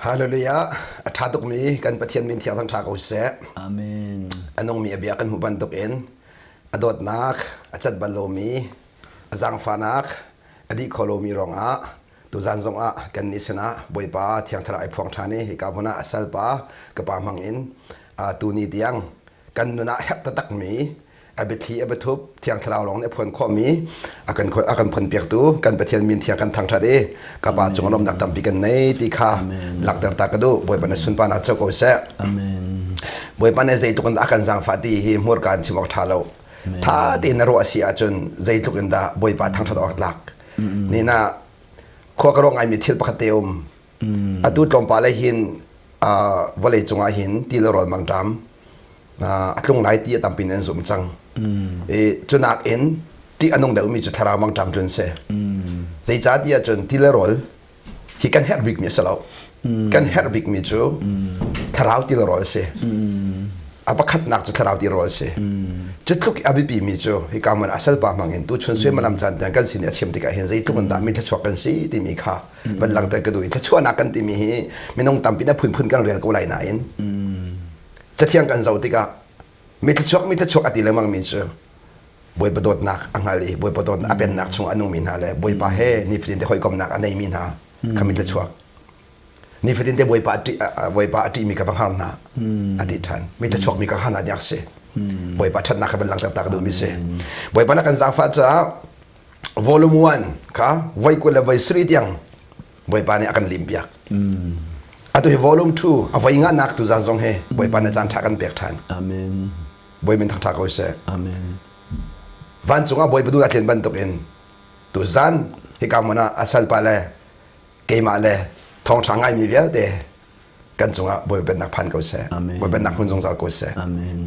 Hallelujah. A ṭha tukmi kan Pathian min thiang thangṭha ko seh. Amen. A nungmi a bia kan hmuh bantukin a dawtnak, a cat bal lomi, a zaangfahnak, a dih kho lomi ruangah tuzan zongah kan nih sinah Bawipa Thiang Thlarau ai phuang ṭhan i hika hmun ah a salpa ka pa hmang in tuni tiang kan nun ah herh taktakmi a biathli a biathup Thiang Thlarau lawng nih a phuan khawhmi a kan a kan phunpiaktu kan Pathian min thiang kan thangṭhat i ka pa cung lawmnak tampi kan nei ti kha langhter ta ka duh Bawipa na sunparnak co ko seh Amen Bawipa nih zeitluk in dah a kan zaangfah ti hi hmurka in chim awk ṭha lo ṭha tein na ruah a si ahcun zeitluk in dah Bawipa thangṭhat awk tlak ni na khua ka ruah ngaimi thil pakhat te um atu tlawmpal le hin vawlei cungah hin ti le rawl mangṭam a tlung lai ti a tampi in an zumh cang. I cunak in ṭih a nung deuhmi cu thlarau mangṭam tlun si. Zeicah ti ahcun ti le rawl hi kan herh bikmi a si lo. Kan herh bikmi cu thlarau ti le rawl a si. A pakhatnak cu thlarau ti rawl a si. Cu tluk a biapimi cu hika hmun a salpa hmang in tuchun suimilam caan tiang kan sin i a chim tikah hin zeitluk in dah mi thluachuak kan si timi kha van langhter ka duh i thluachuahnak kan timi hi minung tampi na phunphun kan rel ko lai nain Cathiang kan zoh tikah mi thluachuak mi thluachuak a ti lengmang mi cu Bawipa dawtnak a hngal i Bawipa dawtnak a pennak chung a nungmi hna le Bawipa he nifatin te hawikomnak a neimi hna kha mi thluachuak. Nifatin te Bawipa a ṭih Bawipa a ṭihmi ka va hngar hna a ti ṭhan. Mi thluachuak mi ka hngar hna tiah a si. Bawipa ṭhatnak kha van langhter ta ka duhmi si. Bawipa na kan zaangfah caah volume 1 kha voi 20 le voi sarih tiang Bawipa nih a kan lim piak. Atu hi volume 2 a voi nga nak tu zan zong hi Bawipa nih caan tha kan pek than. Amen. Bawi min thangtha ko seh. Amen. Vancung ah Bawipa du a tlen bantuk in tu zan hika hmun ah a salpa le keimah le thawngtha ngaimi vialte kan cungah Bawipa pennak phan ko seh. Bawipa pennak hmun zungzal ko seh. Amen.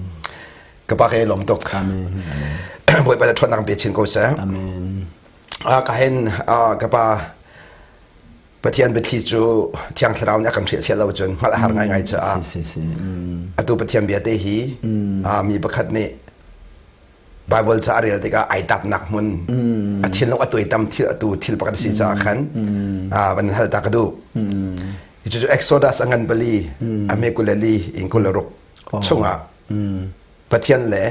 Ka pa ka i lawm tuk. Amen. Bawipa le ṭhawnnak pe chin ko seh. Amen. Ka hen ka pa Pathian biathli cu Thiang Thlarau nih a kan hrilhfiah lo cun hngalh a har ngaingai caah atu Pathian bia te hi mi pakhat nih Bible ca a rel tikah ai tapnak hmun a thinlung a tuaitam thil atu thil pakhat a si caah khan van hal ta ka duh. Cucu Exodus a ngan pali a hme 22 in 26 chungah Pathian le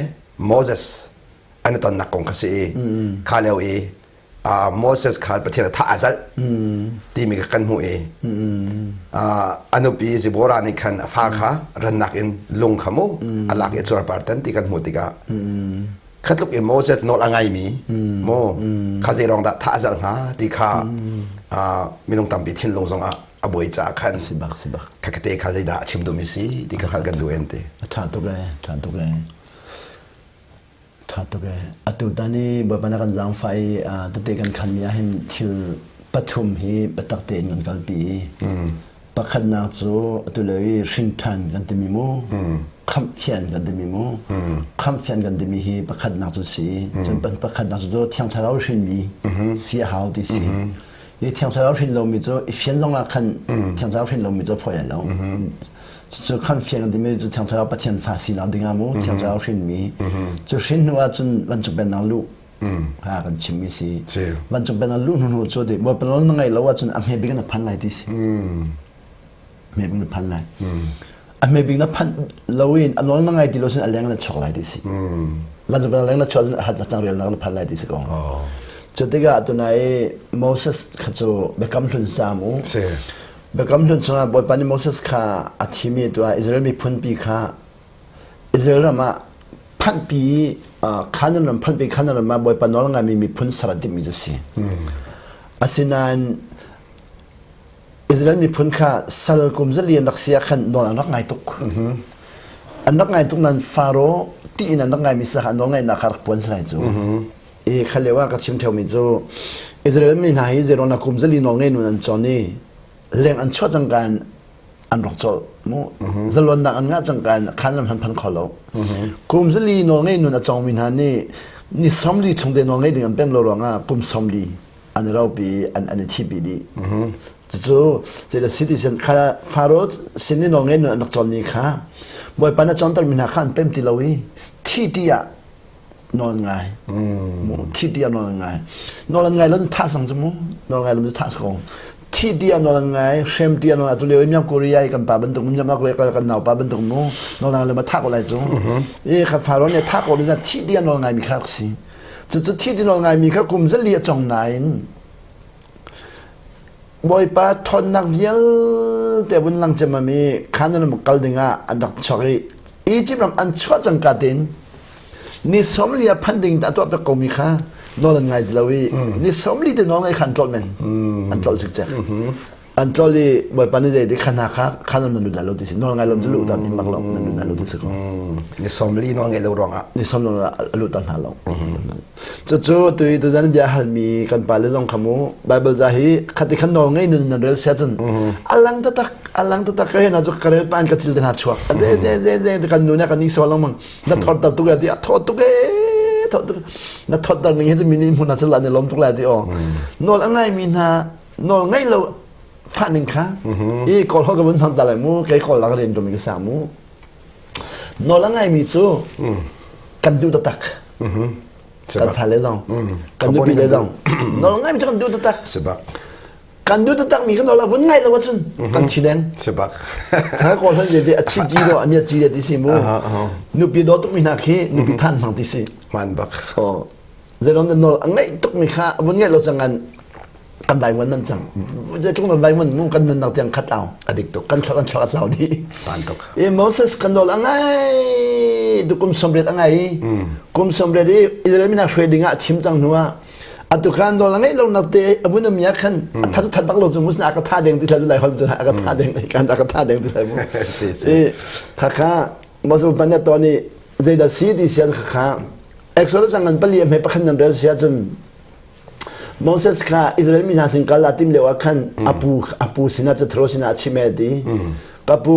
Moses an i tonnak kong kha si i kha lio i Moses kha Pathian a thah a zalh timi kha kan hmuh i a nupi Zipporah nih khan a fa kha rannak in lung kha mu a lak i a cuarpar tan ti kan hmuh tikah kha tluk in Moses nawl a ngaimi mu kha zei ruang dah thah a zalh hnga ti kha minung tampi thinlung zongah a buai caah khan si bak si bak kha te kha zeidah a chim duhmi si ti kha hngalh kan duh en ti a ṭha tuk ee ṭha tuk ee Ṭha tuk ee. Atu tan i Bawipa na kan zaangfah i tete kan khanmi ahhin thil pathum hi biatak tein kan kalpi i pakhatnak cu atu lio i hrinṭhan kan timi mu, khamhfian kan timi mu, khamhfian kan timi hi pakhatnak cu si. Cun pakhatnak cu Thiang Thlarau hrinmi si a hau ti si. I Thiang Thlarau hrin lomi cu i fian zong ah khan Thiang Thlarau hrin lomi cu fawi lo. Cu khan fiang timi cu Thiang Thlarau Pathian fa sinak ding ah mu Thiang Thlarau hrinmi cu hrin hnu ah cun vancung pennak luh ha kan chimmi si vancung pennak luh hnu hnu cu ti Bawipa nawl na ngaih lo ahcun a hme bik na phan lai ti si hme bik na phan lai a hme bik na phanh lo in a nawl na ngai ti lo sin a leng na chuak lai ti si vancung pennak leng na chuak cun a hat cang rial na phan lai ti si ko cu tikah tunai Moses kha cu biakam hlun sam u Biakam Hlun chungah Bawipa nih Moses kha a thim i tuah Israel miphunpi kha Israel ram ah phanhpi Canaan ram phanhpi Canaan ram ah Bawipa nawl ngaimi miphun ser an timhmi cu a si. Asinain Israel miphun kha sal kum zali an rak si ah khan nawl an rak ngai tuk. An rak ngai tuk nain Faro tiin an rak ngaimi sa kha nawl ngaihnak kha rak puan si lai cu. I kha lio ah ka chim theomi cu Israel mi hna hi zeiruang dah kum zali nawl ngei nun an cawn i leng an chuah cangka in an rak colh mu zalonnak an ngah cangka in khan lam han phan kho lo kum zali nawl ngei nun a cawngmi hna nih ni 40 chung te nawl ngei ding an pem lo ruangah kum 40 an i ropi an an i thipi dih cucu zeidah citizen kha Faro sin i nawl ngei nun an rak cawnmi kha Bawipa na cawnter mi hna kha an pem ti lo i thi ti ah nawl ngai thi ti nawl ngai nawl ngai lo thah sang cu mu nawl ngai lo cu thah ko. Thi ti a nawl ngai, hrem ti a nawl atu lio i Myanmar Korea i kan pa bantuk Myanmar Korea kan nau pa bantuk mu nawl ngai le ma thah ko lai cu. I kha Pharaoh nih thah ko ni thi ti a nawl ngai mi kha si. Cucu thi ti nawl ngai mi kha kum zali a cong nain Bawipa ṭhawnnak vialte vun lang ciammam i Canaan ram kal dingah an rak chuak i Egypt ram an chuah cangka tein ni 40 a phanh ding a tuah piak komi kha nawl an ngai ti lo i ni 40 te nawl ngai kha an tlolh men an tlolh cikcek an tlolh i Bawipa nih zei ti kha hna kha kha nan lut lai lo ti si nawl ngai lo cu lut ti mak lo nan lut lai lo ti si ko ni 40 nawl ngai lo ruangah ni 40 a lut hna lo Cucu tu i tuzan bia halmi kan pale zong kha mu Bible ca hi khati khan nawl ngei nun nan rel sia cun alang tatak alang tatak ka hena cu ka rel pan ka cil te hna chuak a ze ze ze ze te kan nu ne kan ni so lengmang na thot tar tuk ya ti a thot tuk e thot tuk na thot tar ning hi cu mini hmun ah la ne lom tuk lai ti o nawl a ngai mi hna nawl ngei lo fa ning kha i kawl ho ka vun hmang ta lai mu kei kawl lang rian tum ka sa mu Nawl a ngaimi cu kan duh taktak. Kan fale zong, kan nupi le zong. Nawl a ngaimi cu kan duh taktak. Kan duh taktak mi kan nawl a vun ngai lo ahcun kan thi deng. Sibak. Kha kawl hlan te a chi ci do a nia ci de ti si mu. Nupi daw tuk mi hna khi nupi than hmang ti si. Man bak. Zeiron nawl a ngaih tuk mi kha vun ngaih lo cangan kan vaivuan man cang zeitluk na vaivuan mu kan nunnak tiang khat au adik tuk kan thlak kan thlak a tlau dih pan tuk i Moses kan nawl a ngai tu kum 30 a ngai kum 30 i Israel mi hna hruai ding ah thim cang hnu ah atu khan nawl a ngeih lo nak te avun am ya khan a that that bak lo cu mus na ka tha deng ti thla lai hol cu a ka tha deng kan a ka tha deng ti thla mu si si i kha kha Moses pan to ni zeidah si ti sian kha kha Exodus ngan pali hme pakhat nan rel sia cun Moses kha Israel mi hna sin kal a tim lio ah khan a pu a pu sinah Jethro sinah a chim e ti. Ka pu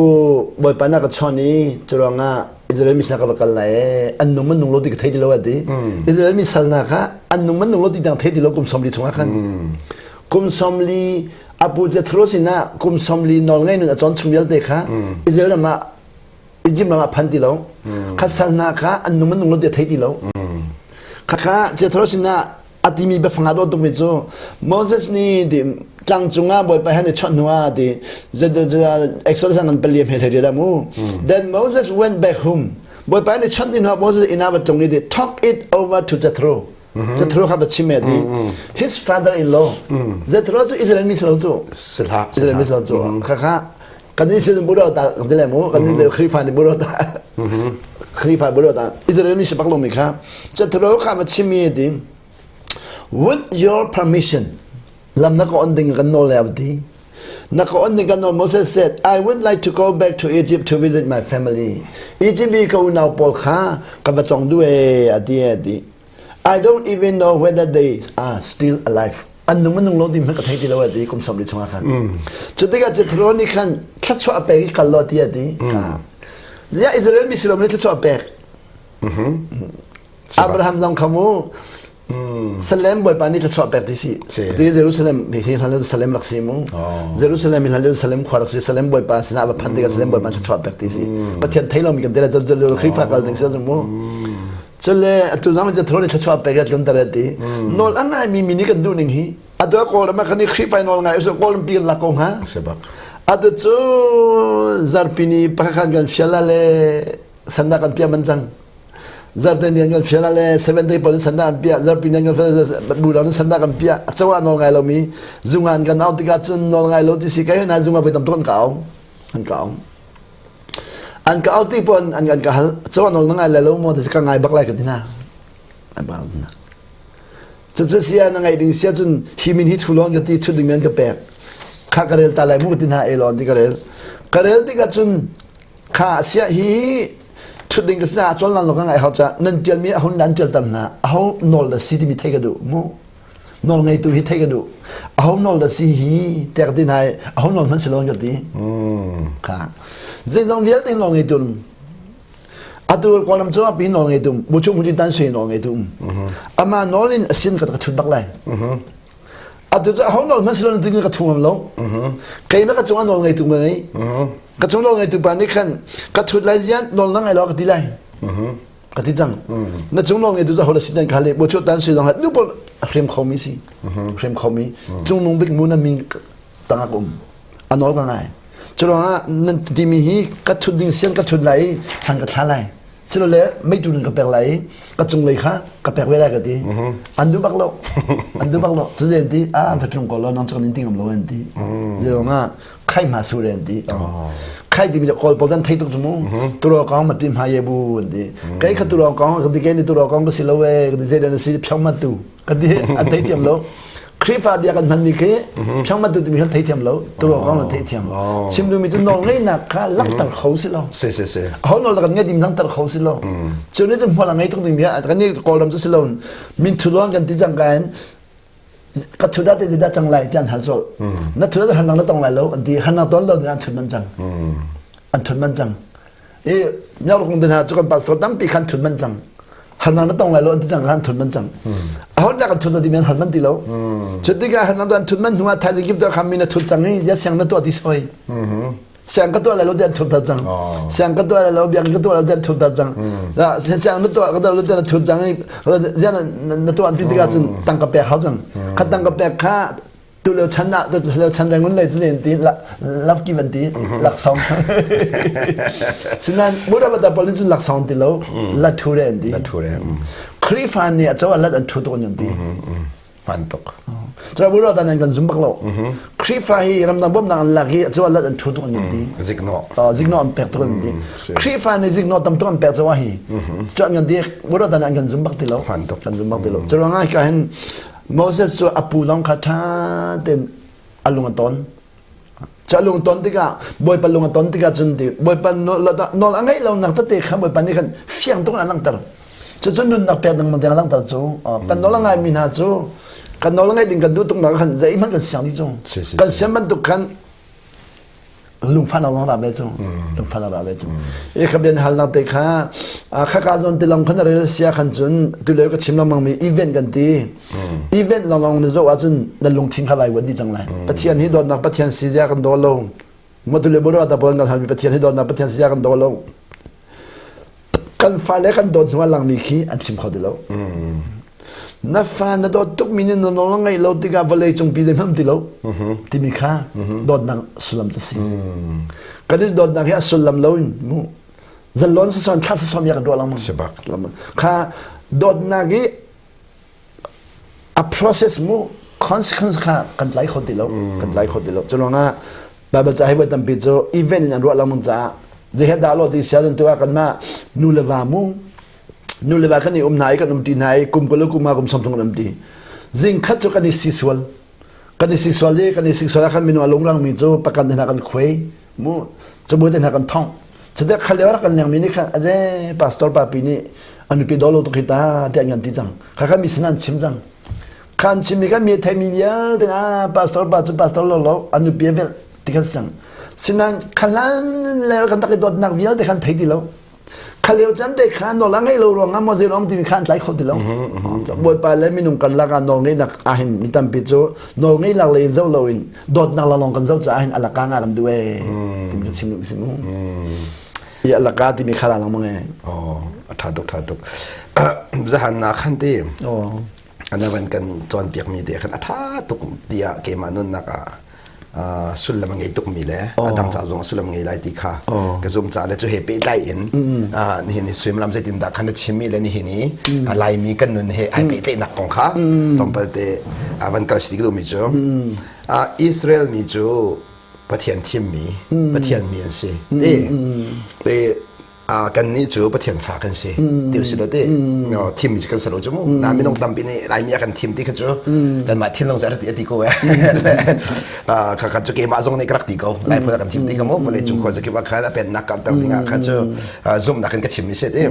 Bawipa na ka chawn i curuangah Israel mi sinah ka va kal lai e an nung man nung lo ti ka thei ti lo a ti. Israel mi sal hna kha an nung man nung lo ti dang thei ti lo kum 40 chungah khan. Kum 40 a pu Jethro sinah kum 40 nawl ngei nun a cawn chung vialte kha Israel ram ah Egypt ram ah phan ti lo. Kha sal hna kha an nung an nung lo ti thei ti lo. Kha kha Jethro sinah a timi biafang ah dawt tukmi cu Moses nih ti tlang cungah Bawipa he an i chawnh hnu ah ti Exodus an pali hme thei da mu. Then Moses went back home. Bawipa nih chawnh hnu ah Moses inn ah va tlung i ti talk it over to Jethro. Jethro kha va chim e ti. His father-in-law. Jethro cu Israel mi si lo cu. Israel mi si lo cu. Kha kha kan nih sin buro ta kan ti le mu kan nih Khrihfa nih buro ta Khrihfa buro ta Israel mi si bak lo mi kha Jethro kha va chim mi ti with your permission lam na ka on ding kan nawl le ti na ka on ding kan nawl Moses said I would like to go back to Egypt to visit my family Egypt i ka unau pawl kha ka va tlong du e ati ati I don't even know whether they are still alive. An nung an nung lo ti hmanh ka thei ti lo a ti kum 40 chungah khan. Cu tikah Jethro nih khan thluachuah a pek i kal law ti a ti. Ziah Israel mi si lo nih thluachuah a pek. Abraham zong kha mu Salem bawipa nih thluachuah pek ti si. Ti Jerusalem hi hlan Salem rak si mu. Jerusalem hi hlan Salem khua rak si. Salem bawipa sinah va phan tikah Salem bawipa thluachuah pek ti si. Pathian thei lomi kan te le Khrihfa kal ding si mu. Cule atu zong Jethro nih thluachuah pek a tlunter a ti. Nawl a ngaimi mi nih kan duh ning hi atu a Kawlram ah kan i Khrihfa nawl ngai usih Kawlram pi kan lak ko hnga. Sebak. Atu cu zarpi ni pakhat kan fial le sanda kan piah man cang. Zarte ni kan fial le seven day pawl sanda an piah zarpi ni kan fial bu dang sanda kan piah a cawa nawl ngai lomi zungan kan au tikah cun nawl ngai lo ti si kai na zunga voi tam tuk an ka au an ka au An ka au ti pon an kan ka hal caw nawl na ngai lai lo maw ti ka ngai bak lai ka ti hna. An ba hna. Cucu sia na ngai ding sia cun hi min hi thu lon ka ti thu ding men ka pek. Kha ka rel ta lai mu ka ti hna e lon ti ka rel. Ka rel tikah cun kha sia hi thut ding ka sa chol nan lo ka ngai hau cha nan tial mi ahun nan tial tam hna aho nawl da si ti mi thei ka duh mu nawl ngeitu hi theih ka duh aho nawl dah si hi tiah ka ti hna i aho nawl hmanh si lo ka ti kha zeizong vialte nawl ngeitu atu kawlam cu api nawl ngeitu buchung muji tan sui nawl ngeitu ama nawl in asin ka ka thut bak lai atu cu aho nawl hmanh si lo ti ka thu ngam lo keimah ka cungah nawl ngeitu ka ngei ka cung nawl ngeitu pa nih khan ka thut lai zian nawl na ngai lo ka ti lai ka ti cang na cung lawng tu ho la sinan kha le bo chu tan sui dong nu pol hrem khomi si hrem khomi cung nung bik mu na min. Tangah ka um. A nawl ka ngai. Cu ruangah nan timi hi ka thut ding sian ka thut lai i thlan ka thla lai. Silole meitu nan ka pek lai i ka cunglei kha ka pek ve lai ka ti. An duh bak lo. An duh bak lo. Cuzen ti a an fatlung ko lo nang cu kan in ti ngam lo an ti. Cu ruangah khai ma su re an ti. Khai timi cu kawl pawl an thei tuk cu mu. Turo kong ma pi hma ye bu an ti. Kei kha turo kong ka ti kei ni turo kong ka si lo e ka ti zei dan si phyong ma tu. Kan ti an thei thiam lo. Khrihfa bia kan hmanmi khi phyong ma tu timi kha thei thiam lo. Turo kong an thei thiam. Chim duhmi cu nawl ngeihnak kha langhter kho si lo. Si si si. Aho nawl kan ngei dim langhter kho si lo. Cu nih cun hmual a ngei tuk ding bia kan nih Kawlram cu si lo. Min thulon kan ti cang ka in ka thut ah te dah cang lai ti an hal colh. Na thut ah hanang na tong lai lo an ti. Hanang ton lo an thut man cang. An thut man cang. I miak rung hna cu kan pastor tampi khan thut man cang. Hanang na tong lai lo an ti cang khan thut man cang. Ahon na kan thut lo ti men hal man ti lo. Cu tikah hanang an thut man hnu ah thaizing kip to khan mi na thut cang i ya siang na tuah ti soi. Siang ka tuah lai lo ti an thut tar cang. Siang ka tuah lai lo biakinn ka tuah lai lo ti an thut tar cang. Siang na tuah ka tuah lo ti an thut cang i na tuah an ti tikah cun tangka pek hau cang. Kha tangka pek kha tu lio chan ah tu lio chan rengun lei cu ti love ki van ti laksawng. Sinan Buddha bata pawl cun laksawng ti lo la thu re an ti. La thu re. Khrihfa nih a cho lat an thu tuk an ti. Hman tuk. Travel dan an kan zum bak lo. Khrihfa hi ramdang bawmnak an lak hi cu lat an thu tuk an ti. Zikno. Zikno an pek tuk an ti. Khrihfa nih zikno tam tuk an pek cawa hi. Cu an kan ti bura dan an kan zum bak ti lo. Hman tuk. Kan zum bak ti lo. Cu ruangah ka hin Moses cu a pu zong kha tha ten a lung a ton. Cu a lung ton tikah Bawipa lung a ton tikah cun ti Bawipa nawl a ngeih lonak tete kha Bawipa nih khan fiang tuk in a langhter. Cucu nunnak pek ding ding a langhter cu kan nawl a ngaimi hna cu kan nawl a ngaih ding kan duh tuk nak khan zeihmanh kan siang dih cu. Kan sian bantuk khan lungfah lawng ra ve cu lungfah ra ve cu i kha bian halnak te kha khaka zawn ti long khan rel sia khan cun tu le ka chim lengmang mi event kan ti event long long na zoh ahcun na lungthin kha vai wan dih cang lai Pathian hi dawtnak Pathian si zia kan daw lo mo tu le bo ta pon kan hal mi Pathian hi dawtnak Pathian si zia kan daw lo kan fale kan dawt hnu ah langmi khi an chim kho ti lo na fa na dawt tuk mi nih na nawl ngaih lo tikah vawlei cung pi zeihmanh ti lo timi kha dawtnak sullam cu si kan i dawtnak hi a sullam lo in mu zalon sason thla sason ya kan ruah lengmang kha dawtnak i a process mu consequence kha kan tlai kho ti lo kan tlai kho ti lo cu ruangah Bible ca hi voi tampi cu event in an ruah lengmang caah zei dah lo ti sia tu ah kanmah nu le va mu nu le va kan i um hna i kan um ti hna i kum kul kum nga kum som thong kan um ti zing khat cu kan i si sual kan i si sual i kan i si sual ah khan minung a lungrang mi cu pakan te hna kan khuai mu cabuai te hna kan thong Cutik kha lio rak kan lengmi nih khan aze pastor papi nih a nupi daw lo tuk hi ta tiah an kan ti cang. Kha kha mi sin an chim cang. Kha an chimmi kha mi theimi vialte ah pastor pa cu pastor lo lo a nupi a velh ti khan si cang. Sinain kha hlan le kan rak i dawtnak vialte khan thei ti lo. Kha lio can te kha nawl a ngeih lo ruangah maw zei timi kha an tlai kho ti lo. Bawipa le minung kan lakah nawl ngeihnak ahhin mi tampi cu nawl ngeihnak lei in zoh loin dawtnak lawnglawng kan zoh caah hin alaka nga kan duh ee timi ka chim duh si mu i alaka timi kha la lengmang ee oh a tha tuk tha tuk zahan na khan te oh anavan kan cawnpiak mi te khan a tha tuk tiah keimah nunnak ah sullam a ngei tukmi le a dang ca zong sullam ngei lai ti kha ka zum ca le cu he pehtlai in nihin ni suimilam zeitin dah khan na chimmi le nihin i Laimi kan nun he ai pehtlaihnak kong kha tlawmpal te van kal si ti ka duhmi cu Israel mi cu Pathian thimmi Pathian mi an si ti kan nih cu Pathian fa kan si ti si lo ti thim mi kan si lo cu mu na minung tampi nih Laimi a kan thim ti kha cu kanmah thinlung cu a rak ti a ti ko eh kha kha cu keimah zong nih ka rak ti ko Lai phun a kan thim ti kha mu vawlei cung khua zakip ah khan a pennak karter dingah kha cu zumhnak in ka chim mi si ti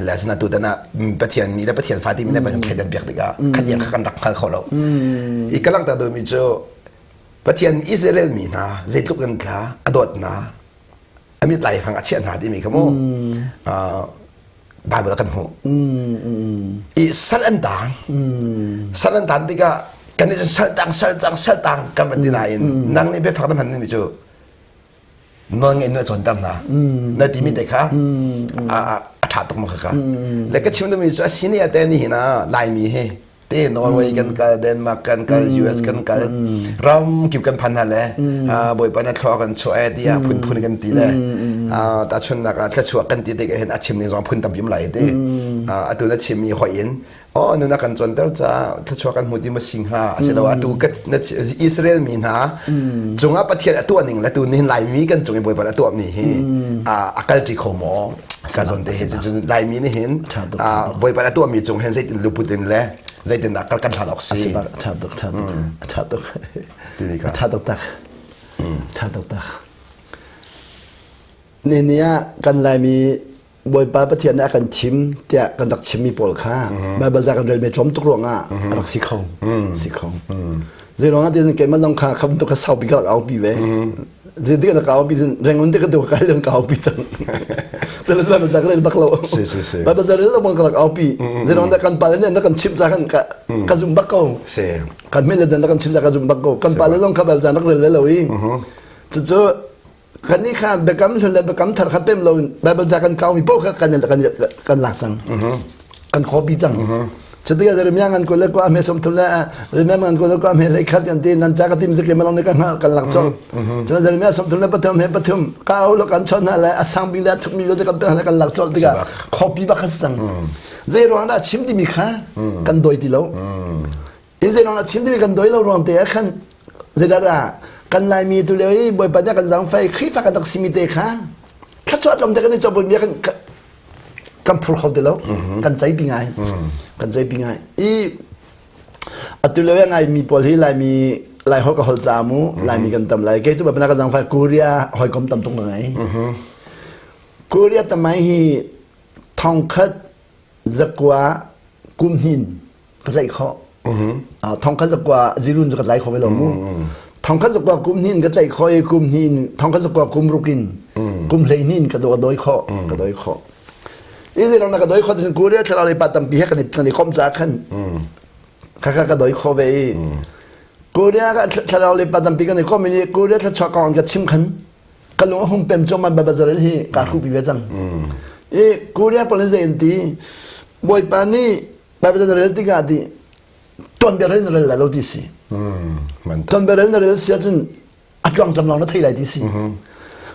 le asina tu tan ah Pathian mi le Pathian fa ti mi le van thleidan piak tikah khatiang kha kan rak hngal kho lo i ka langhter duhmi cu Pathian Israel mi hna zeitluk in tla a dawt hna a mit laifang a chiah hna timi kha mu Bible kan hmuh i sal an tang sal an tan tikah kan nih sal tang sal tang sal tang kan van ti nain nang nih biafak na hman mi cu nawl ngeih nu a cawnter hna na timi te kha a ṭha tuk ma kha le ka chim duhmi cu a sini ate ni hin ah Laimi hi. Te Norway kan kal, Denmark kan kal, US kan kal, ram kip kan phan hna le Bawipa na thlua kan chuah e tiah phunphun kan ti le tahchunhnak ah thluachuah kan ti tik hin a chim ning zong phun tampi um lai ti. Atu na chimmi hoi in oh nuna kan cawnter ca thluachuah kan hmu ti ma si hnga asilo atu Israel mi hna cungah Pathian a tuah ning le tu nihin Laimi kan cung i Bawipa a tuah mi hi a kalṭi kho maw ka zawn te hi cun Laimi nih hin Bawipa a tuah mi cung hin zeitin luput in le zeitin dah kan hlan awk si ṭha tuk ṭha tuk ṭha tuk ṭha tuk tak ṭha tuk tak ni ni ah kan Laimi Bawipa Pathian nih a kan thim tiah kan rak chimmi pawl kha Baibal ca kan relmi tlawm tuk ruangah a rak si kho si kho zei ruangah ti keimah zong kha kham tuk ka saupi ka rak aupi ve zei tik ka aupi rengun te ka tu kai leng ka aupi cang cun Baibal ca ka rel bak lo si si si Baibal ca rel lo bang ka rak aupi zei ruang dah kan pale nih na kan chimh ca kan ka zum bak ko si kan mele na kan chimh ca ka zum bak ko kan pale zong kha Baibal ca rak rel ve lo i cucu Kannih kha biakam hlun le biakam thar kha pem loin Baibal ca kan kaumi paoh kha kan kan kan lak cang. Kan copy cang. Cutikah Jeremiah ngan kul le kwa hme 30 le Jeremiah ngan kul le kwa hme hlei khat kan ti nan ca ka tim zik le malong ne ka hngal kan lak cawk. Cun Jeremiah 33 hme pathum ka u lo kan chon hna le a sang bik le a thukmi vialte kan pek hna kan lak cawk tikah copy bak kha si cang. Zei ruang dah chim timi kha kan doi ti lo. Hi zeiruang ah chim timi kan doi lo ruang te ah khan zeidah dah kan Laimi tu lio i Bawipa nih kan zaangfai Khrihfa kan rak simi te kha thluachuah tlawm te kan i cawh bia kan kan phur kho ti lo kan ceipi ngai kan ceipi ngai i atu lio ngai mi pawl hi Laimi Lai holh ka holh ca mu Laimi kan tam lai kei cu Bawipa ka zaangfai Korea hawikom tam tuk ngai Korea tamai hi thongkhat zakua kum hin ka tlaih khawh. Thongkhat zakua zirun cu ka tlai kho ve lo mu. Thongkhat zakua kum hnih in ka tlaih khawh i kum hnih in thongkhat zakua kum ruk in kum 12 in ka doi khawh ka doi khawh. I zei na ka doi khawh cun Korea thlarau lei pa tampi he kan i kan i komh ca khan kha kha ka doi khawh ve i Korea ka thlarau lei pa tampi kan i komh i Korea thluachuah kong ka chim khan ka lung a hung pem cuahmah Babazarel hi kaa hruhpi ve cang. I Korea pawl in zei an ti Bawipa nih Bible na rel tikah ti tuanbia rel na rel lai lo ti si. Tuanbia rel na rel si ahcun a tluangtlam lawng na thei lai ti si.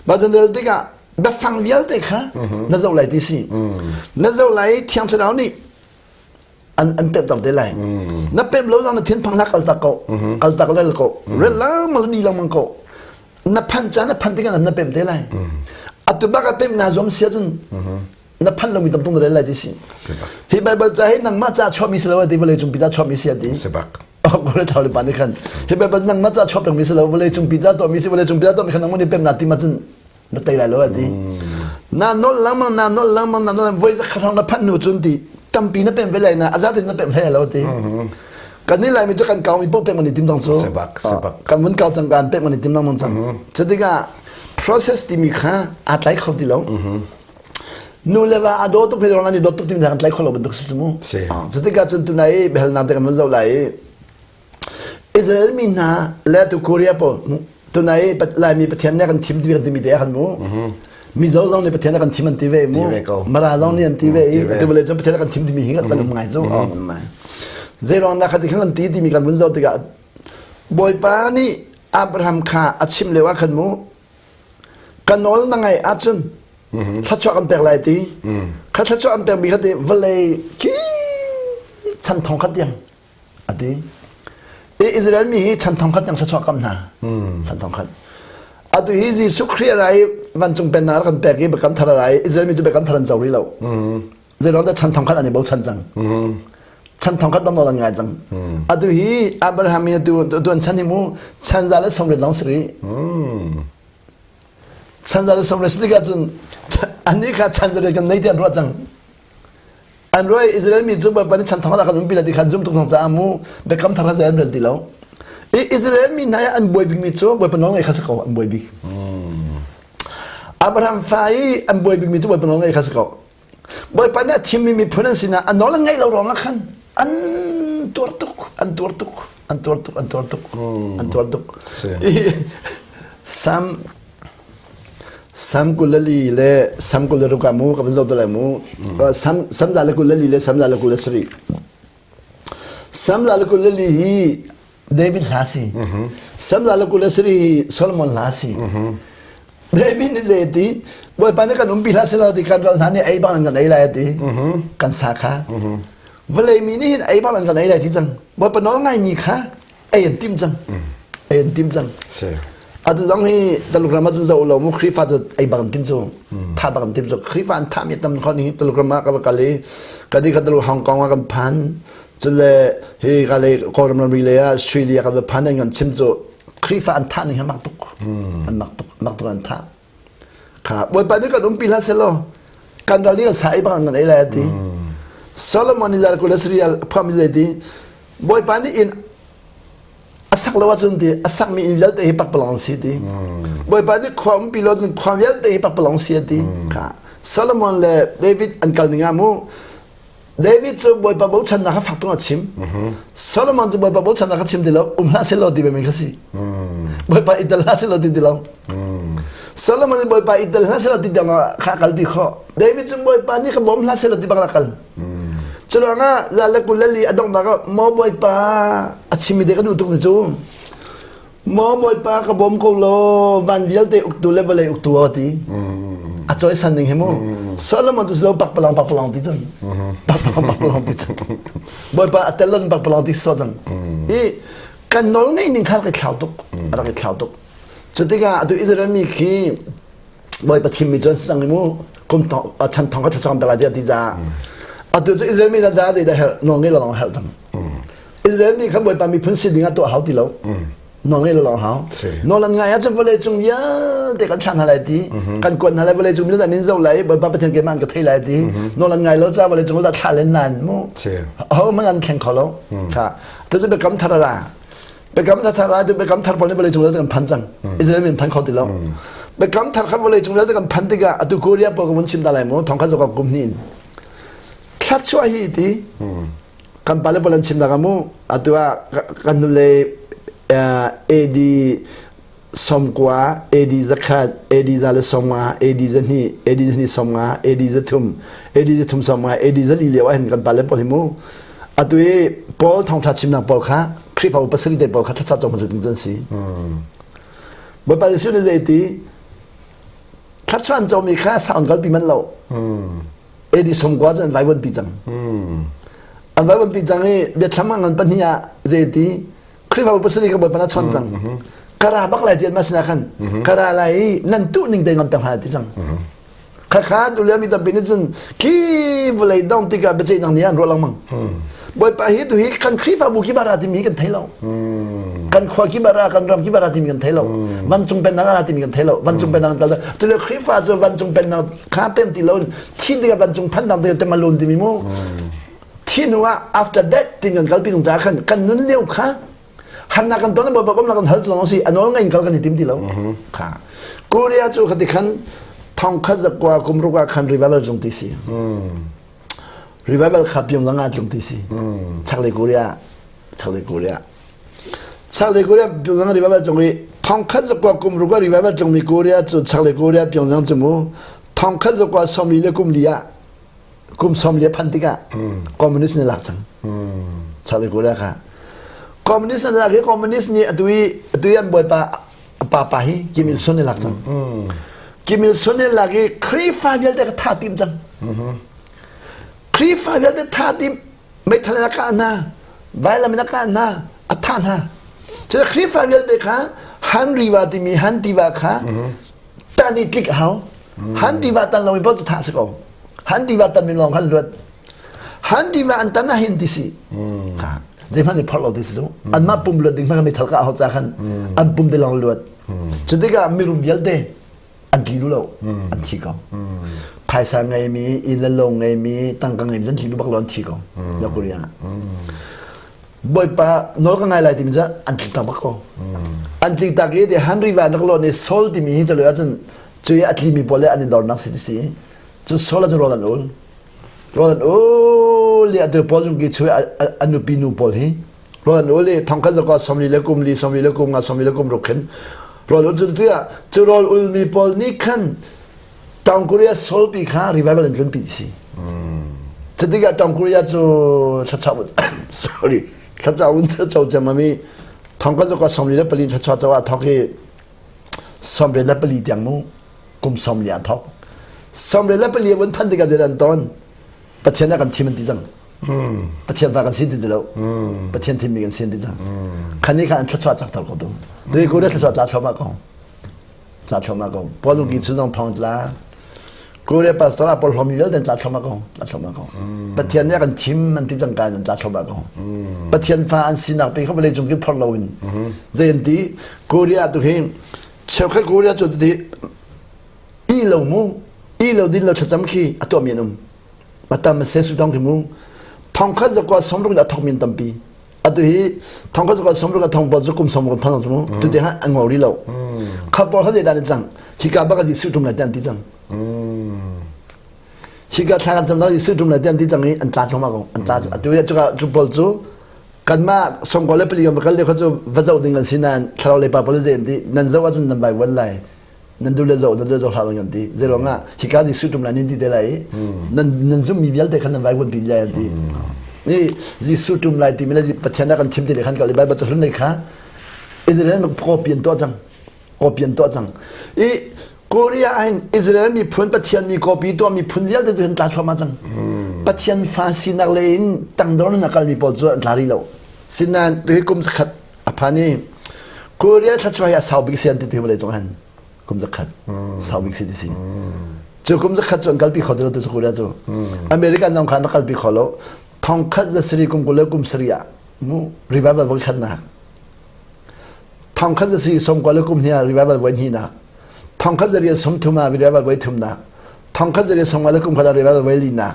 Bible na rel tikah biafang vialte kha na zoh lai ti si. Na zoh lai i Thiang Thlarau nih an an pemh te lai. Na pemh lo zong na thinphang hlah kal tak ko. Kal tak rel ko. Rel lengmang ni lengmang ko. Na phanh caan na phanh tikah na pemh te lai. Atu bak a pemh na zuam si ahcun na phanh lomi tam tung na rel lai ti si. Hi Bible ca hi nangmah ca chuahmi si lo ti vawlei cung pi ca chuahmi si ati. Sibak. Vawlei thau le pa nih khan hi Bible nangmah ca chuah pengmi si lo vawlei cung pi ca tuahmi si vawlei cung pi ca tuahmi khan nangmah nih pem na tim ahcun na tei lai lo ati. Na nol lengmang na nol lengmang na nol voi zakhat hrawng na phanh hnu cun ti tampi na pem ve lai na azat in na pem hlei lo ti. Kan nih Laimi cu kan kau mi paoh pek man i tim cang cu. Sibak sibak. Kan vun kau cang kan pek man i tim lengmang cang. Cutikah process timi kha aa tlai kho ti lo. Nu le va a daw tuk ruang an i dawt tuk timi kan tlai kho lo bantuk si mu. Si. Cutikah cun tunai i biahalnak te kan vun zoh lai i Israel mi hna le tu Korea pawl tunai Laimi Pathian nih a kan thim ti kan timi te ah khan mu. Mizo zong nih Pathian a kan thim an ti ve mu. Mara zong nih an ti ve i atu vawlei cu Pathian a kan thim timi hi kan um ngai cu. Zei ruang dah kha ti khan kan ti timi kan vun zoh tikah Bawipa nih Abraham kha a chimh lio ah khan mu ka nawl na ngaih ahcun thluachuah kan pek lai ti kha thluachuah an pekmi kha ti vawlei khi chan thong khat tiang a ti i Israel mi hi chan thong khat tiang thluachuah kam hna chan thong khat atu hi Jesuh Khrih rai vancung pennak kan pek i biakam thar rai Israel mi cu biakam thar an co rih lo zeiruang dah chan thong khat an i bochan cang chan thong khat bang an ngai cang atu hi Abraham hi atu tu an chan hi mu chan za le 80 long si rih chan za le 80 si tikah cun annih kha chan za kan nei ti an ruah cang an ruai Israel mi cu Bawipa nih chan thong ah kan umpi lai ti khan zum tuk cang caah mu biakam thar kha zei an rel ti lo i Israel mi hna an buai bik mi cu Bawipa nawl ngaih kha si ko an buai bik Abraham fa i an buai bik mi cu Bawipa nawl ngaih kha si ko Bawipa nih a thimmi miphun an sinah a nawl an ngaih lo ruangah khan an tuar tuk an tuar tuk an tuar tuk an tuar tuk an tuar tuk Sam Sam 24 le Sam 26 ah mu ka van zoh te lai mu Sam Sam za le 24 le Sam za le 27. Sam za le 24 hi David hla si. Sam za le 27 hi Solomon hla si. David nih zei ti Bawipa nih kan umpi hlah selaw ti kan ral hna nih ei bang an kan ei lai ti. Kan sa kha. Vawlei mi nih hin ei bang an kan ei lai ti cang. Bawipa nawl ngai mi kha ei an tim cang. Ei an tim cang. Atu zong hi Taluk ram ah cun zoh lo mu Khrihfa cu ei bang an tim cu. Tha bang an tim cu. Khrihfa an thah mi tam kho ni Taluk ram ah ka va kal i ka di kha Taluk Hong Kong ah kan phan. Cule hi ka le Kawlram ramri lei ah Australia kan va phan an kan chim cu Khrihfa an thah ning hi mak tuk. An mak tuk, mak tuk an thah. Kha Bawipa nih kan umpi hlah selaw kan ral nih kan sa ei bang an kan ei lai a ti. Solomon nih zal 27 a phuah mi zei ti Bawipa nih inn a sak lo ahcun ti a sakmi inn vialte hi pakpalawng si ti. Bawipa nih khua umpi lo ahcun khua vialte hi pakpalawng si a ti. Kha Solomon le David an kal ning ah mu David cu Bawipa bochannak kha fak tung a chim. Solomon cu Bawipa bochannak kha chim ti lo, um hlah seh law ti men kha si. Bawipa i tel hlah seh law ti ti lo. Solomon cu Bawipa i tel hlah seh law ti tiang kha kalpi khawh. David cu Bawipa nih ka bawm hlah seh law ti bak a kal. Cu ruangah za le 24 a donghnak ah maw Bawipa a chimmi te ka duh tuk mi cu Maw Bawipa ka bawm ko law van vialte uktu le vawlei uktu a ti. A cawisan ning hi mu. Solomon cu zo pakpalong pakpalong ti cang. Pakpalong pakpalong ti cang. Bawipa a tel lo cun pakpalong ti so cang. I kan nawl ngeih ning kha rak i thlau tuk. Rak i thlau tuk. Cu tikah atu Israel mi khi Bawipa thimmi cu an si cang i mu kum thong chan thong kha thlacam pe lai tiah ti caah atu cu Israel mi za zeidah herh nawl ngei lo lawng herh cang. Israel mi kha Bawipa miphun si ding ah tuah hau ti lo. Nawl ngei lo lawng hau. Nawl an ngai ahcun vawlei cung vialte kan thlah hna lai ti, kan kuat hna lai vawlei cung vialte an in zoh lai, Bawipa Pathian keimah an ka thei lai ti. Nawl an ngai lo caah vawlei cung thlah len lan mu. Ho hmanh an thleng kho lo. Kha. Cucu biakam thar a ra. Biakam thar a ra tu biakam thar pawl nih vawlei cung vialte kan phan cang. Israel mi an phan kho ti lo. Biakam thar kha vawlei cung vialte kan phan tikah atu Korea pawl ka vun chim ta lai mu thong kha zok kum hnih in. Thla hi ti kan pale pawl an chim nak mu atu ah kan nule AD 90 AD 100 AD 150 AD 2 AD 250 AD 3 AD 350 AD 4 lio ah hin kan pale pawl hi mu atu i Paul thawngtha chimnak pawl kha Khrihfabu pasarih te pawl kha thlacah cong hmasa ding can si Bawipa Jesuh nih zei ti thlachuan comi kha saun kalpi man lo AD 90 cu an vaivuanpi cang. An vaivuanpi cang i biathlam a ngan pahnih ah zeiti Khrihfabu pasarih ka Bawipa na chon cang. Ka ra bak lai ti an mah sinah khan ka ra lai i nan tuh ning te ngam peng hna ti cang. Khakha tu mi tampi nih cun khi vawlei dong tikah biaceihnak nih an ruah lengmang. Bawipa hi tu hi kan Khrihfabu ki bara timi kan thei lo. Kan khua ki bara kan ram ki bara timi kan thei lo. Vancung pennak a ra timi kan thei lo. Vancung pennak kan kal. Tule Khrihfa cu vancung pennak kha pem ti lo thi tikah vancung phan dang te malun timi mu thi hnu ah after that tin kan kalpi zung ca khan kan nun lio kha hanna kan ton ba ba kan hal zong si anol ngai kal kan i tim ti lo kha Korea cu khati khan thong khat zakwa kum ruka khan revival zung ti si revival kha pyong nga tlung ti si chaklei Korea chaklei Korea Chaklei Korea Pyongyang revival cung i thongkhat zakua kum ruk ah revival cungmi Korea cu chaklei Korea Pyongyang cu mu thongkhat zakua 40 le kum li ah kum 40 phan tikah communist nih lak cang chaklei Korea kha communist nih lak i communist nih atu i atu i an bawipa pa pa hi Kim Il Sung nih lak cang Kim Il Sung nih lak i Khrihfa vialte ka tha tim cang Khrihfa vialte tha tim meithal in a kah hna vailam in a kah hna a thah hna cu Khrihfa vialte kha Han riva timi Han tiva kha tan i tlik a hau Han tiva tan lomi paoh cu thah si ko Han tiva tan mi lawng khan luat Han tiva an tan ah hin ti si zeihmanh i phorh lo ti si cu anmah pum luat ding hmanh meithal kah hau ca khan an pum te lawng luat cu tikah mirum vialte an tli duh lo an thi ko phaisa ngeimi inn le lo ngeimi tangka ngeimi an tli duh bak lo an thi ko North Korea Bawipa nawl ka ngai lai timi cu an tlik tak bak ko an tlik tak i ti Henry Van rak lo nih Saul timi hi calo ahcun cu i a tlimi pawl le an i dornak si ti si cu Saul ahcun rawl an ul rawl an ul i atu Paul Jung Ki chu a nupi nu pawl hi rawl an ul i thongkhat zakua 40 le kum li 40 le kum nga 40 le kum ruk khin rawl ul cu tiah cu rawl ulmi pawl nih khan Tang Korea Seoul pi kha revival an tlunpi ti si. Cutikah Tang Korea cu thlachak sorry. Thlaca un cho cem ami thong kan ka 44 thlacha chawa thok i 34 tiang mu kum som li a thok 34 vun phan tikah zeidah an ton Pathian a kan thim an ti cang Pathian fa kan si ti lo Pathian thimmi kan si an ti cang khani kha an thluachuah cak tar ko tu tui ko le thluachuah tla thluahmah ko tla thluahmah ko Paul ki chu zong thong tla Korea pastor a pawl hlomi vialte tla thluahmah ko tla thluahmah ko Pathian nih a kan thim an ti cang ka an tla thluahmah ko Pathian fa an sinak pe kha vawlei cung ki phor lo in zei an ti Korea tu hi cheukhat Korea cu ti i lo mu i lo din lo thlacam khi a tuah mi an um matam se su dong khi mu thong khat zakwa somruk a thok min tampi atu hi thong khat zakwa somruk a thong pawl cu kum somruk phan cu mu tu te ha an ngau ri lo kha pawl kha zeidah an cang hika bak a su tum lai te an ti cang hika thla kan cam lai su tum lai te an ti cang i an tla thoma ko an tla atu hi cuka cu pawl cu kanmah songkol le pali kan va kal le kha cu va zoh ding kan si nain thlarau le pa pawl zei an ti nan zoh ahcun nan vai vuan lai nan duh le zoh nan duh le zoh hlah kan ti zeiruang ah hika Jesuh tum lai nin ti te lai i nan nan zumhmi vialte khan nan vai vuan pi lai an ti ni Jesuh tum lai timi le Pathian a kan thim ti le khan kal i Bible cahlun lei kha Israel copy an tuah cang copy an tuah cang i Korea ah Israel miphun Pathian mi copy tuah miphun vialte tu hin tla thluahmah cang Pathian fa sinak le in tangdor in a kalmi pawl cu an tla rih lo sinain hi kum zakhat a phan i Korea thluachuah hi a sau bik si an ti ti vawlei cung han kum zakhat sau bik si ti si cu kum zakhat cu an kalpi kho ti lo tu Korea cu American zong kha an rak kalpi kho lo thong khat za sari kum kul le kum sari ah mu revival voi khatnak thong khat za sari som kua le kum hnih ah revival voi hnihnak thong khat za riat som thum ah revival voi thumnak thong khat za riat som nga le kum khat ah revival voi linak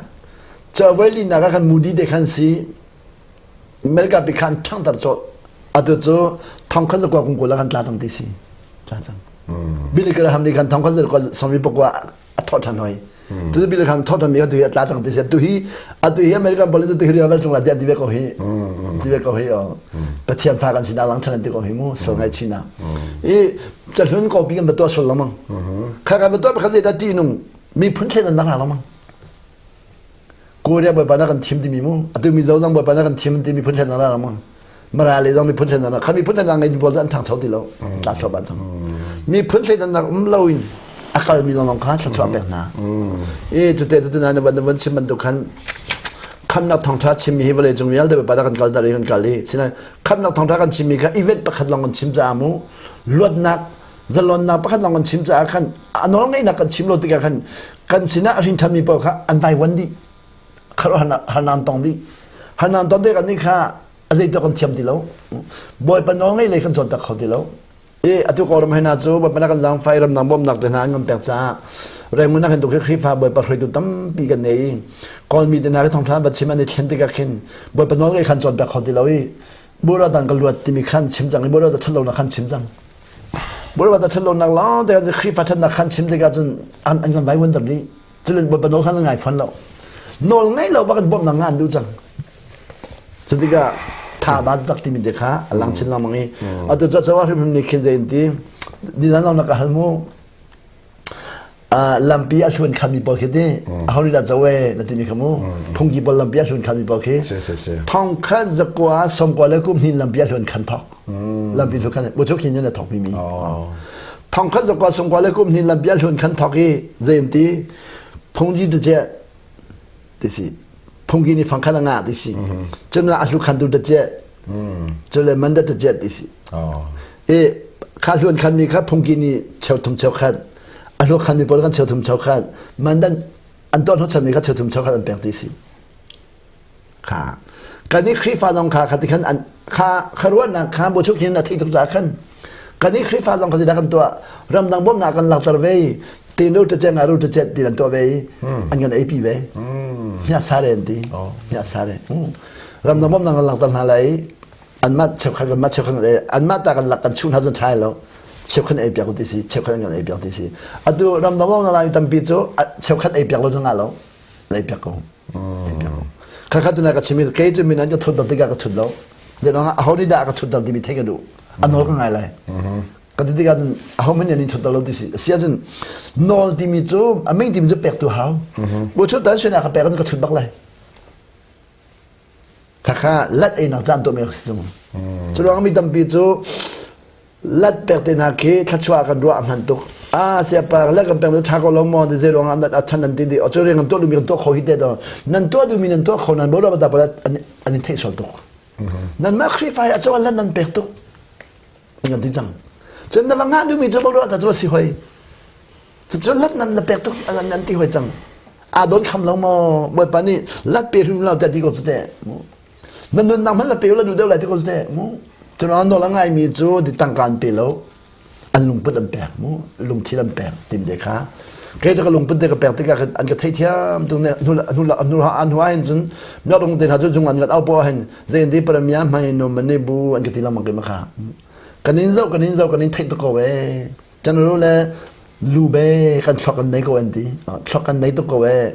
cu voi linak ah khan Moody te khan si America pi khan ṭhangter cawlh atu cu thong khat zakua kum kul ah khan tla cang ti si tla cang Billy Graham nih khan thong khat zakua sawmi pakua a thawh ṭhan hoi tu Billy Graham thawh ṭhan mi kha tu hi a tla cang ti si atu hi atu hi American police tu hi rival cung la ti ve ko hi ti ve ko hi o Pathian fa kan sinak lang ṭhan an ti ko hi mu sual ngai china i cahlun ko pi kan va tuah sual lengmang kha kan va tuah pakhat zei dah ṭihnung miphun thlen an nak lengmang Korea bawipa na kan thim timi mu atu Mizo zong bawipa na kan thim timi phun thlen na mang Mara le zong miphun thlen na kha miphun thlen ngei pawl an thangcho ti lo tla thlo ban cang miphun thlen nak um lo in akal mi long kha thla pek hna e cute cute na na van chim bantuk khan khamnak thongtha chim mi hi vawlei cung vialte bawipa na kan kal dar i kan kal i sina khamnak thongtha kan chim mi kha event pakhat long kan chim ca mu luatnak zalonnak pakhat lawng kan chim caah khan a nawl ngeihnak kan chim lo tikah khan kan sinah a hrin ṭhanmi pawl kha an vaivuan dih harnan tong dih harnan ton tikah nih kha a zeitu kan thiam ti lo bawipa nawl ngeih lei kan cawnpiak kho ti lo i atu kawlram hna cu bawipa na kan zaangfai ramdang bawmhnak te hna an kan pek caah Raymond kan tuk Khrihfa bawipa hruaitu tampi kan nei kawlmi te hna khi thawngṭha va chim an i thlen tikah khin bawipa nawl ngeih khan cawnpiak kho ti lo i Bura dan ka luat timi khan chim cang i bura da ṭhat lonak khan chim cang Bawipa ta ṭhatlonak lawng te khan Khrihfa ṭhatnak khan chim tikah cun an an kan vaivuan ter dih. Culin Bawipa nawl khan an ngai fawn lo. Nawl ngai lo bak in bawmhnak nga an duh cang. Cutikah tha ba tak timi te kha a lang chin lengmang i atu cu cawa hrimhrim nih khin zei in ti ni zan na ka hal mu lampi a hluan khami pawl khi ti aho nih dah co e na timi kha mu phungki pawl lampi a hluan khami pawl khi thong khat zakua sawmkua le kum hnin lampi a hluan khan thok lampi hluan khan bu chuk hin na thok mi mi thong khat zakua sawmkua le kum hnin lampi a hluan khan thok i zei an ti phungji tu che ti si phungki nih fang khat a ngah ti si cun a hlu khan tu ta che cu le man da ta che ti si i kha hluan khan ni kha phungki nih cheu thum cheu khat a hlu khan mi pawl kan cheu thum cheu khat man dan an tuah hnu mi kha cheu thum cheu khat an pek ti si kha kan i Khrihfa zong kha kha ti khan an kha kharuahnak kha bu chuk hin a thei tuk za khan kan i Khrihfa zong kha kan tuah ramdang bawmhnak kan lakter ve tenu te che ngaru te che ti an tuah ve an kan eipi ve hia sare an ti hia sare ramdang bawmhnak kan lakter hna lai anmah cheukhat kanmah cheukhat anmah ta kan lak kan chuh hna cun ṭhai lo cheukhat ei piak ti si cheukhat kan ei piak ti si atu ramdang bawmhnak lai tampi cu cheukhat ei piak lo cu nga lo ei piak ko ei piak ko kha tu na ka chim kei cu min an ka thut tikah ka thut lo zeiruangah aho nih dah ka thut timi theih ka duh a nawl ka ngai lai ka ti tikah cun aho hmanh nih an thut lo ti si si ahcun nawl timi cu a mei timi cu pek tu hau bu thut dan suina ka pek ka thut bak lai. Khakha lat einak caan tuahmi rak si cung. Cu ruang mi tampi cu lat pek te hna khi thluachuah kan ruah a hman tuk. Ah siapa lat kan pek tha ko lo maw ti zei ruang ah a than an ti di. Cu rian kan tuah duhmi kan tuah kho hi te to. Nan tuah duhmi nan tuah kho nan bo lo ta pa an in theih sual tuk. Nan mah Khrihfa hi a cawan lan nan pek tuk. An ti cang. Cun na va ngah duhmi cu bo lo ta cu a si hoi. Cucu lat nan na pek tuk an ti hoi cang. Aa don kham lo maw? Bawipa nih lat pe hrim lo tiah ti ko cu teh. Na nunnak hmanh la pe la duh deuh lai ti ko cu teh. Mu. Cun nawl a ngaimi cu di tangka an pe lo. An lungput an pek mu. Lungthin an pek tim te kha. Kei cu ka lungput te ka pek tikah an ka theithiam tu ne hnu hnu hnu hnu ah hin cun miak rung te hna cu jung an gat au po hin zei an ti paramia hmai no mane bu an ka ti lengmang ke ma kha. Kan in zoh kan in zoh kan in theih tuk ko ee. General le lube kan thlok kan nei ko an ti. Thlok kan nei tuk ko ee.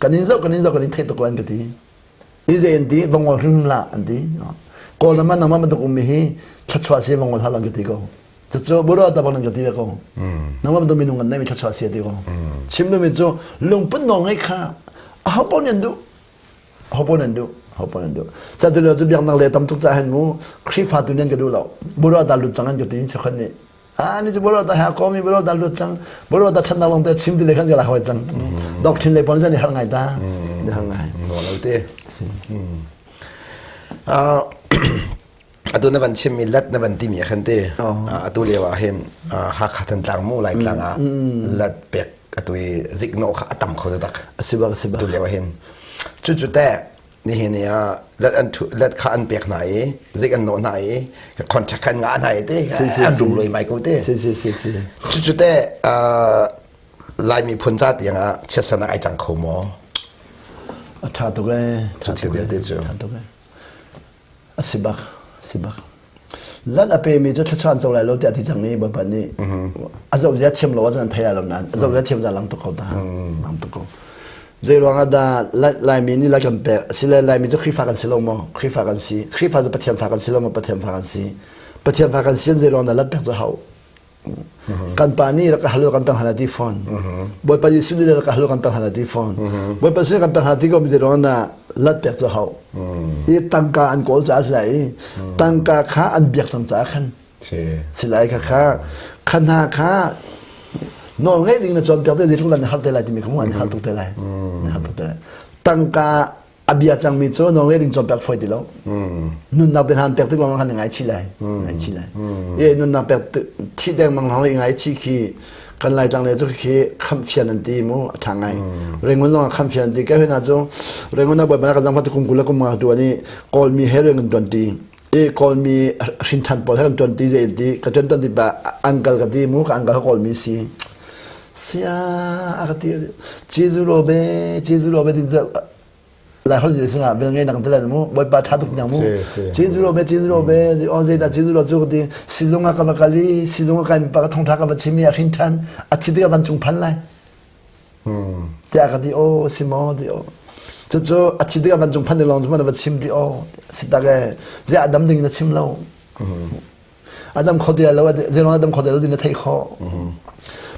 Kan in zoh kan in zoh kan in theih tuk ko an ka ti. I zei an ti vongol hrim la an ti. Kawlram ah nangmah bantuk ummi hi thluachuah si vongol hal an ka ti ko. Cucu buro ta bang an ka ti ve ko. Nangmah bantuk minung kan nei mi thluachuah si ti ko. Chim duhmi cu lungput nawl ngeih kha aho paoh nih an duh. Ho paoh nan duh. Ho paoh nan duh. Cu lio cu biaknak le tam tuk ca hen mu Khrihfa tu nan ka duh lo. Buro ta lut cang an ka ti chekhan nih. Ah ni cu boro ta ha ko mi boro ta lut cang. Boro ta thannak long te chim ti le khan ka la hoi cang. Doctrine le pon zan i har ngai ta. Ni har ngai. No lo te. Si. Ah atu na van chimmi let na van timi khan te atu lio ah hin Hakha Thantlang mu Laitlang ah let pek atu i zikno kha a tam kho tak asi bak asi bak atu lio ah hin cu cu te nihin ni ah let an let kha an pek hna i zik an nawh hna i contract kan ngah hna i te an rum loi mai ko te si si si si cu cu te Laimi phun ca tiang ah chiatsanak ai cang kho maw a tha tuk ee tha tuk ee tha tuk ee A si bak, si bak. Lat a pemi cu thluachuah an co lai lo tiah ti cang i Bawipa nih a zoh zia thiam lo ahcun an thei lai lo nain a zoh zia thiam zia lang tuk ko ta. Lang tuk ko. Zei ruang ah dah Laimi nih lai kan pek asile Laimi cu Khrihfa kan si lo maw? Khrihfa kan si. Khrihfa cu Pathian fa kan si lo maw? Pathian fa kan si. Pathian fa kan si zei ruang dah lat pek cu hau? Kan pa nih rak ka hal kan pek hna ti fawn. Bawipa Jesuh nih rak ka hal kan pek hna ti fawn. Bawipa Jesuh kan pek hna ti ko mi ruang na lat pek cu hau. I tangka an kawl caah si lai i tangka kha an biak cang caah khan si lai kha kha kha hna kha nawl ngeih ding na cawnpiak te zeitluk lan har te lai timi kha mu an har tuk te lai. Har tuk te lai. Tangka a bia cangmi cu nawl ding cawnpiak fawi ti lo nunnak te hna pek tik lawng khan ngai chi lai ngai chi lai e nunnak pek thi dengmang lawng i ngai chi khi kan lai tlang le cu khi khamh fian an ti mu a tha ngai rengun lawng khamh fian an ti ka hna cu rengun na boi ka zangfa tu kum kul kum nga tuan i kawlmi he rengun tuan ti i kawlmi hrin than pawl he kan tuan ti zei ti ka tuan tuan ti ba uncle ka ti mu ka uncle ka kawlmi si sia a ka ti Jesu ro be Jesu ro be ti lai hol zir singa vel ngai nang telan mu bawipa tha tuk nyang mu Jesu ro be Jesu ro be on zei da Jesu ro chu ti sizung ka va kali sizung ka mi pa ka thong tha ka va chimi a hrin than a thi ti ka van chung phan lai ti a ka ti o simo ti o cu cu a thi ti ka van chung phan long chu ma va chim ti o sitak e zia adam ding na chim lo a dam kho ti lo zeilong a dam kho ti lo ti na theih khawh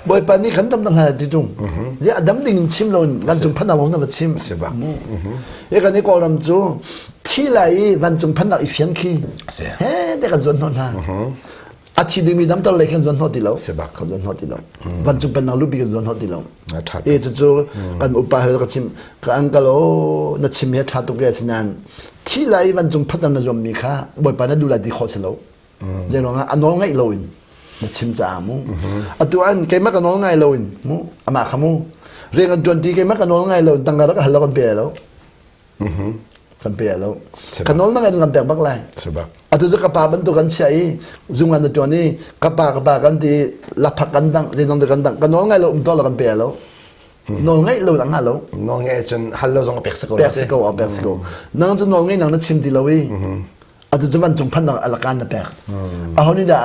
bawipa nih kan dam hna ti tung zia a dam ding in chim lo in vancung phannak lawng na va chim e kan i kawlram cu thi lai i vancung phannak i fian khi he te kan zuan hnawh hna a thi dingmi damter lei kan zuan hnawh ti lo kan zuan hnawh ti lo vancung pennak lupi kan zuan hnawh ti lo e cucu kan upa he ka chim ka uncle o na chim he tha tuk ve asinain thi lai vancung phannak na zuammi kha bawipa na duh lai ti khawh si lo zei ruangah a nawl ngaih loin na chim caah mu atu an keimah ka nawl ngai loin mu amah kha mu rian kan tuan ti keimah ka nawl ngai lo tangka rak hal lo kan pe lo kan pe lo ka nawl na ngai kan pek bak lai atu cu ka pa bantuk kan chia i zung an tuan i ka pa ka pa kan ti laphak kan dang zeidong te kan dang ka nawl ngai lo um to lo kan pe lo nawl ngaih lo lang lo nawl ngaih cun hal lo zong pek si ko pek si ko pek si ko nang cu nawl ngaih nang na chim ti lo i atu cu vancung phannak alakan na pek aho nih dah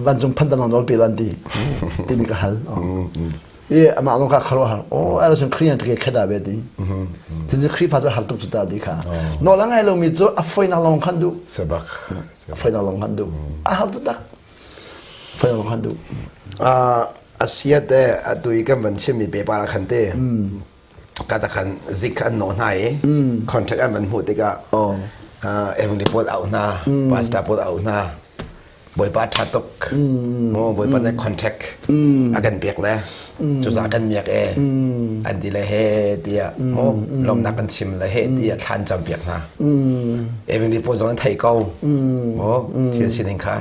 vancung phan tan nawl pe lan ti timi ka hal i amah zong kha kharo har o ala sun khrian te kheda be ti ti khrifa cu har tuk cu ta di kha nawl a ngai lomi cu a foinak lawng khan duh sebak a foinak lawng khan duh a har tuk tak foinak lawng khan duh asiat e atu i kan van chimmi paper ah khan te ka ta khan zik an nawh hna i contract an van hmuh tikah oh. Evangelist pawl auh hna, pastor pawl auh hna. Bawipa ṭha tuk. Mu Bawipa nih contact a kan pek le cuza kan miak e an ti le he tiah mu lawmnak kan chim le he tiah thlan cam piak hna. Evangelist pawl zong an thei ko. Mu thil sining kha.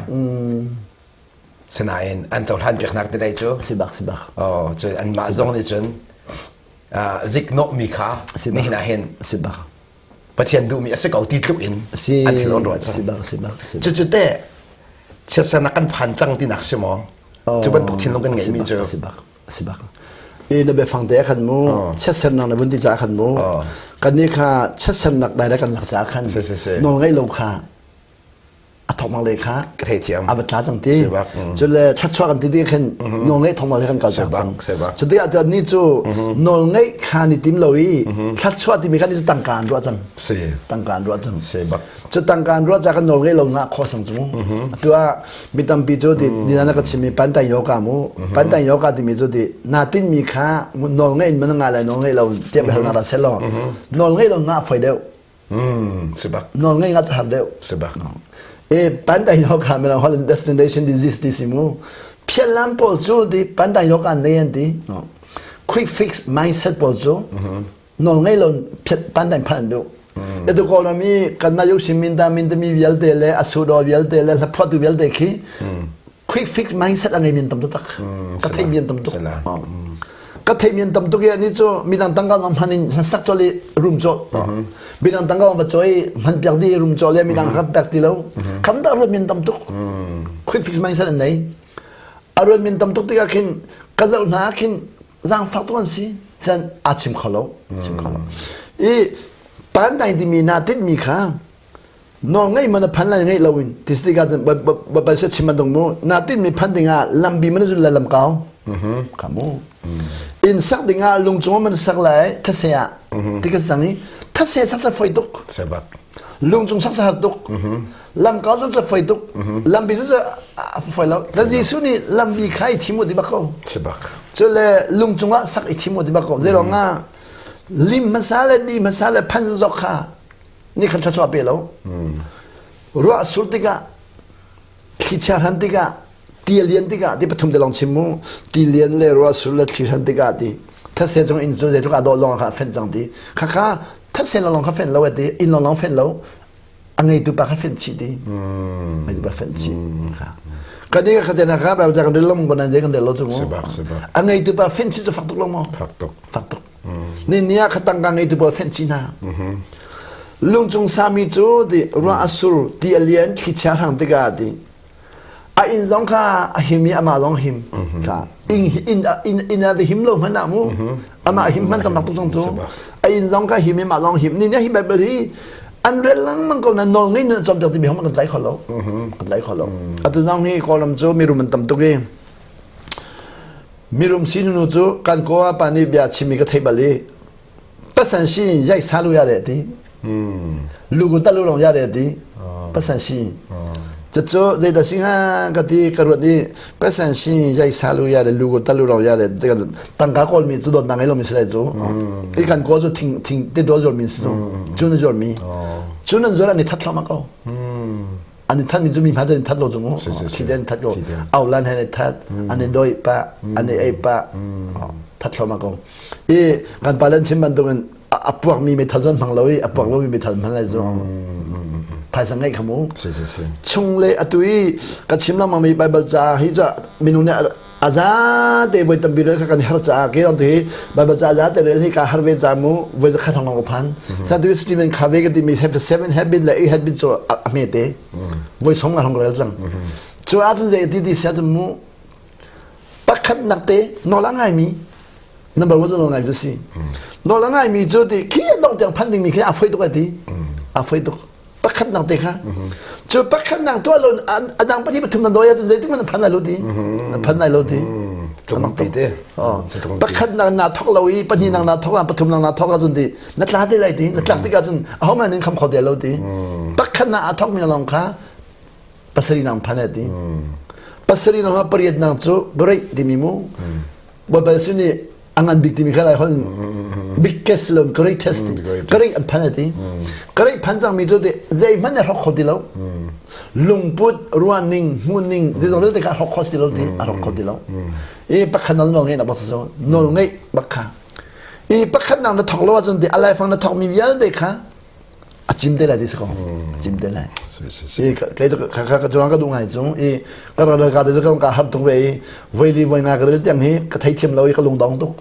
Sinain an cohlan piaknak te dai cu. Si bak si bak. Oh, cu anmah zong nih cun ziknawhmi kha nihin ah hin si bak. Pathian duhmi a si ko ti tluk in an thil on ruah cang. Si bak si bak. Cucu te chiatsernak kan phan cang tinak si maw? Cu bantuk thinlung kan ngeihmi cu. Si bak si bak. I na biafang te khan mu chiatsernak na vun ti ca khan mu kan ni kha chiatsernak dai kan lak ca khan nawl ngei lo kha a thoknak le kha ka theithiam a va tla cang ti cu le thluachuah kan ti ti khin nawl ngeih thoknak le kan kal cang cang cu tikah tu ni cu nawl ngeih kha ni tim lo i thluachuah timi kha ni cu tangka an ruah cang si tangka an ruah cang si bak cu tangka an ruah ca kan nawl ngei lo nga kho sang cu atu ah mi tampi cu ti ni na ka chimmi pantai yoga mu pantai yoga timi cu ti na tin mi kha nawl ngeih in man nga lai nawl ngei lo tiap hal na ra selo nawl ngei lo nga foi deuh Si bak. Nawl ngei nga har deuh. Si bak. E pandai no kha mena hol destination disease ti si mu. Phian lam pawl cu ti pandai no kan nei an ti. Quick fix mindset pawl cu nawl ngei lo phiat pandai phan du. Etu kawlram i kanmah yuk min ta min tami vialte le asudo vialte le hlaphuatu vialte khi quick fix mindset a ngei min tam tak ka thei min tam tuk ka thei min tam tuk i ani cu midang tangka ngam hman in hlasak chol i rum chol midang tangka va choi hman piak di rum chol le midang rat pek ti lo kham da ruat min tam tuk quick fix mindset an nei a ruat min tam tuk tikah khin ka zoh hna khin zaangfak tuk an si sen a chim kho lo chim kho lo i pan nai timi na tit mi kha nawl ngeih man a phan lai ngeih lo in ti tikah cun ba se chim dong mu na tin mi phan dingah lambi man zul lai lam kau kha mu in sak dingah lung cung man sak lai thase ah ti ka sang i thase sak sa foi tuk sebak lung cung sak sa har tuk lam kau zong sa foi tuk lambi sa foi lo za Jesuh nih lambi kha i thim ti bak ko sebak cu le lung cungah sak i thim ti bak ko zei rong ah lim hmasa le di hmasa le phan zok kha ni khan thluachuah pe lo ruah sur tikah thlichia hran tikah ti lian tikah ti pathum te long chim mu ti lian le ruah sur le thli hran tikah ti thase cung inn cu zeitluk a dawh lawng kha fenh cang ti kha kha thase long kha fenh lo ti inn long long fenh lo a ngeitu pa kha fenh chih ti ngeitu pa fenh chih kha kan i kha te na kha ba ja kan rel lo mo nan je kan rel lo chu mo a ngeitu pa fenh chih cu fak tuk lo mo fak tuk fak tuk Ni ni ah khatang ka ngeitu pawl fenh chih hna. Lungcung sami cu ti ruah a sur ti a lian thlichia hrang tikah ti a inn zong kha a him i amah zong him kha inn inn inn inn ah him lo hmanh ah mu amah him hman tam tuk cang cu a inn zong kha him i amah zong him ni ni hi Bible hi an rel lengmang ko na nawl ngei na cawm piak ti mi hong kan tlai kho lo kan tlai kho lo atu zong hi kawlam cu mirum an tam tuk i Mirum sinu cu kan kaw pa nih bia chimmi ka theih bal i pasan si yaih sa lu ya de ti. Lu gun ta lu long ya de ti. Pasan si. Cucu zeidah si hnga ka ti ka ruat i pasan si yaih sa lu ya de lu gun ta lu long ya de tangka kawl mi cu dawtnak ngei lomi si lai cu. I kan kaw cu thing thing te do zuar mi si cu. Cu na zuar mi. Cu nan zuar an i that thluahmah ko. An i thatmi cu mi hmai an i that lo cu mu thli an that ko aulan he an i that an i doi pah an i ei pah that thluahmah ko i kan pa len chim bantukin a puakmi meithal cu an hmang lo i a puak lomi meithal hman lai cu phaisa ngeih kha mu chung le atu i ka chim lengmang mi Bible ca hi cu minung nih a za te voi tampi rel kha kan har caah ke on hi Bible ca za te rel hi ka har ve ca mu voi zakhat hong ka phan san tu Stephen Covey ka ti mi have the seven habit le eight habit cu a hme te voi song nga hong rel cang cu ah cun zei ti ti sia cun mu pakhat nak te nawl a ngai mi number one cu nawl ngai cu si nawl a ngai mi cu ti khi dong tiang phan ding mi khi a foi tuk ai ti a foi tuk pakhatnak te kha cu pakhatnak tuah lo a dang pahnih pathum na dawi ahcun zeitik hmanh na phan lai lo ti na phan lai lo ti te pakhatnak na thok lo i pahnihnak na thok pathumnak na thok ahcun ti na tla te lai ti na tlak tik ahcun ahohmanh nin kham kho te lo ti pakhatnak a thok mi lawng kha pasarih nang phan ti pasarih nang pariat nang cu great timi mu Baibal sin i a ngan bik timi kha lai hon. Biggest lo greatest great an phan ati. Great phan cang mi cu ti zeihmanh a hrok kho ti lo. Lungput ruahning hmuhning zeizong vialte kha a hrok kho ti lo ti a hrok kho ti lo. I pakhat nawl ngeih na bak so nawl ngeih bak kha. I pakhat nak na thok lo ahcun ti a laifang na thok mi vialte kha a cim te lai ti si ko a cim te lai i kei ka ka ka duh ngai cu i ka ral ka te ka har tuk ve i voi li voi nga ka rel tiang hi ka thei thiam lo i ka lungdong tuk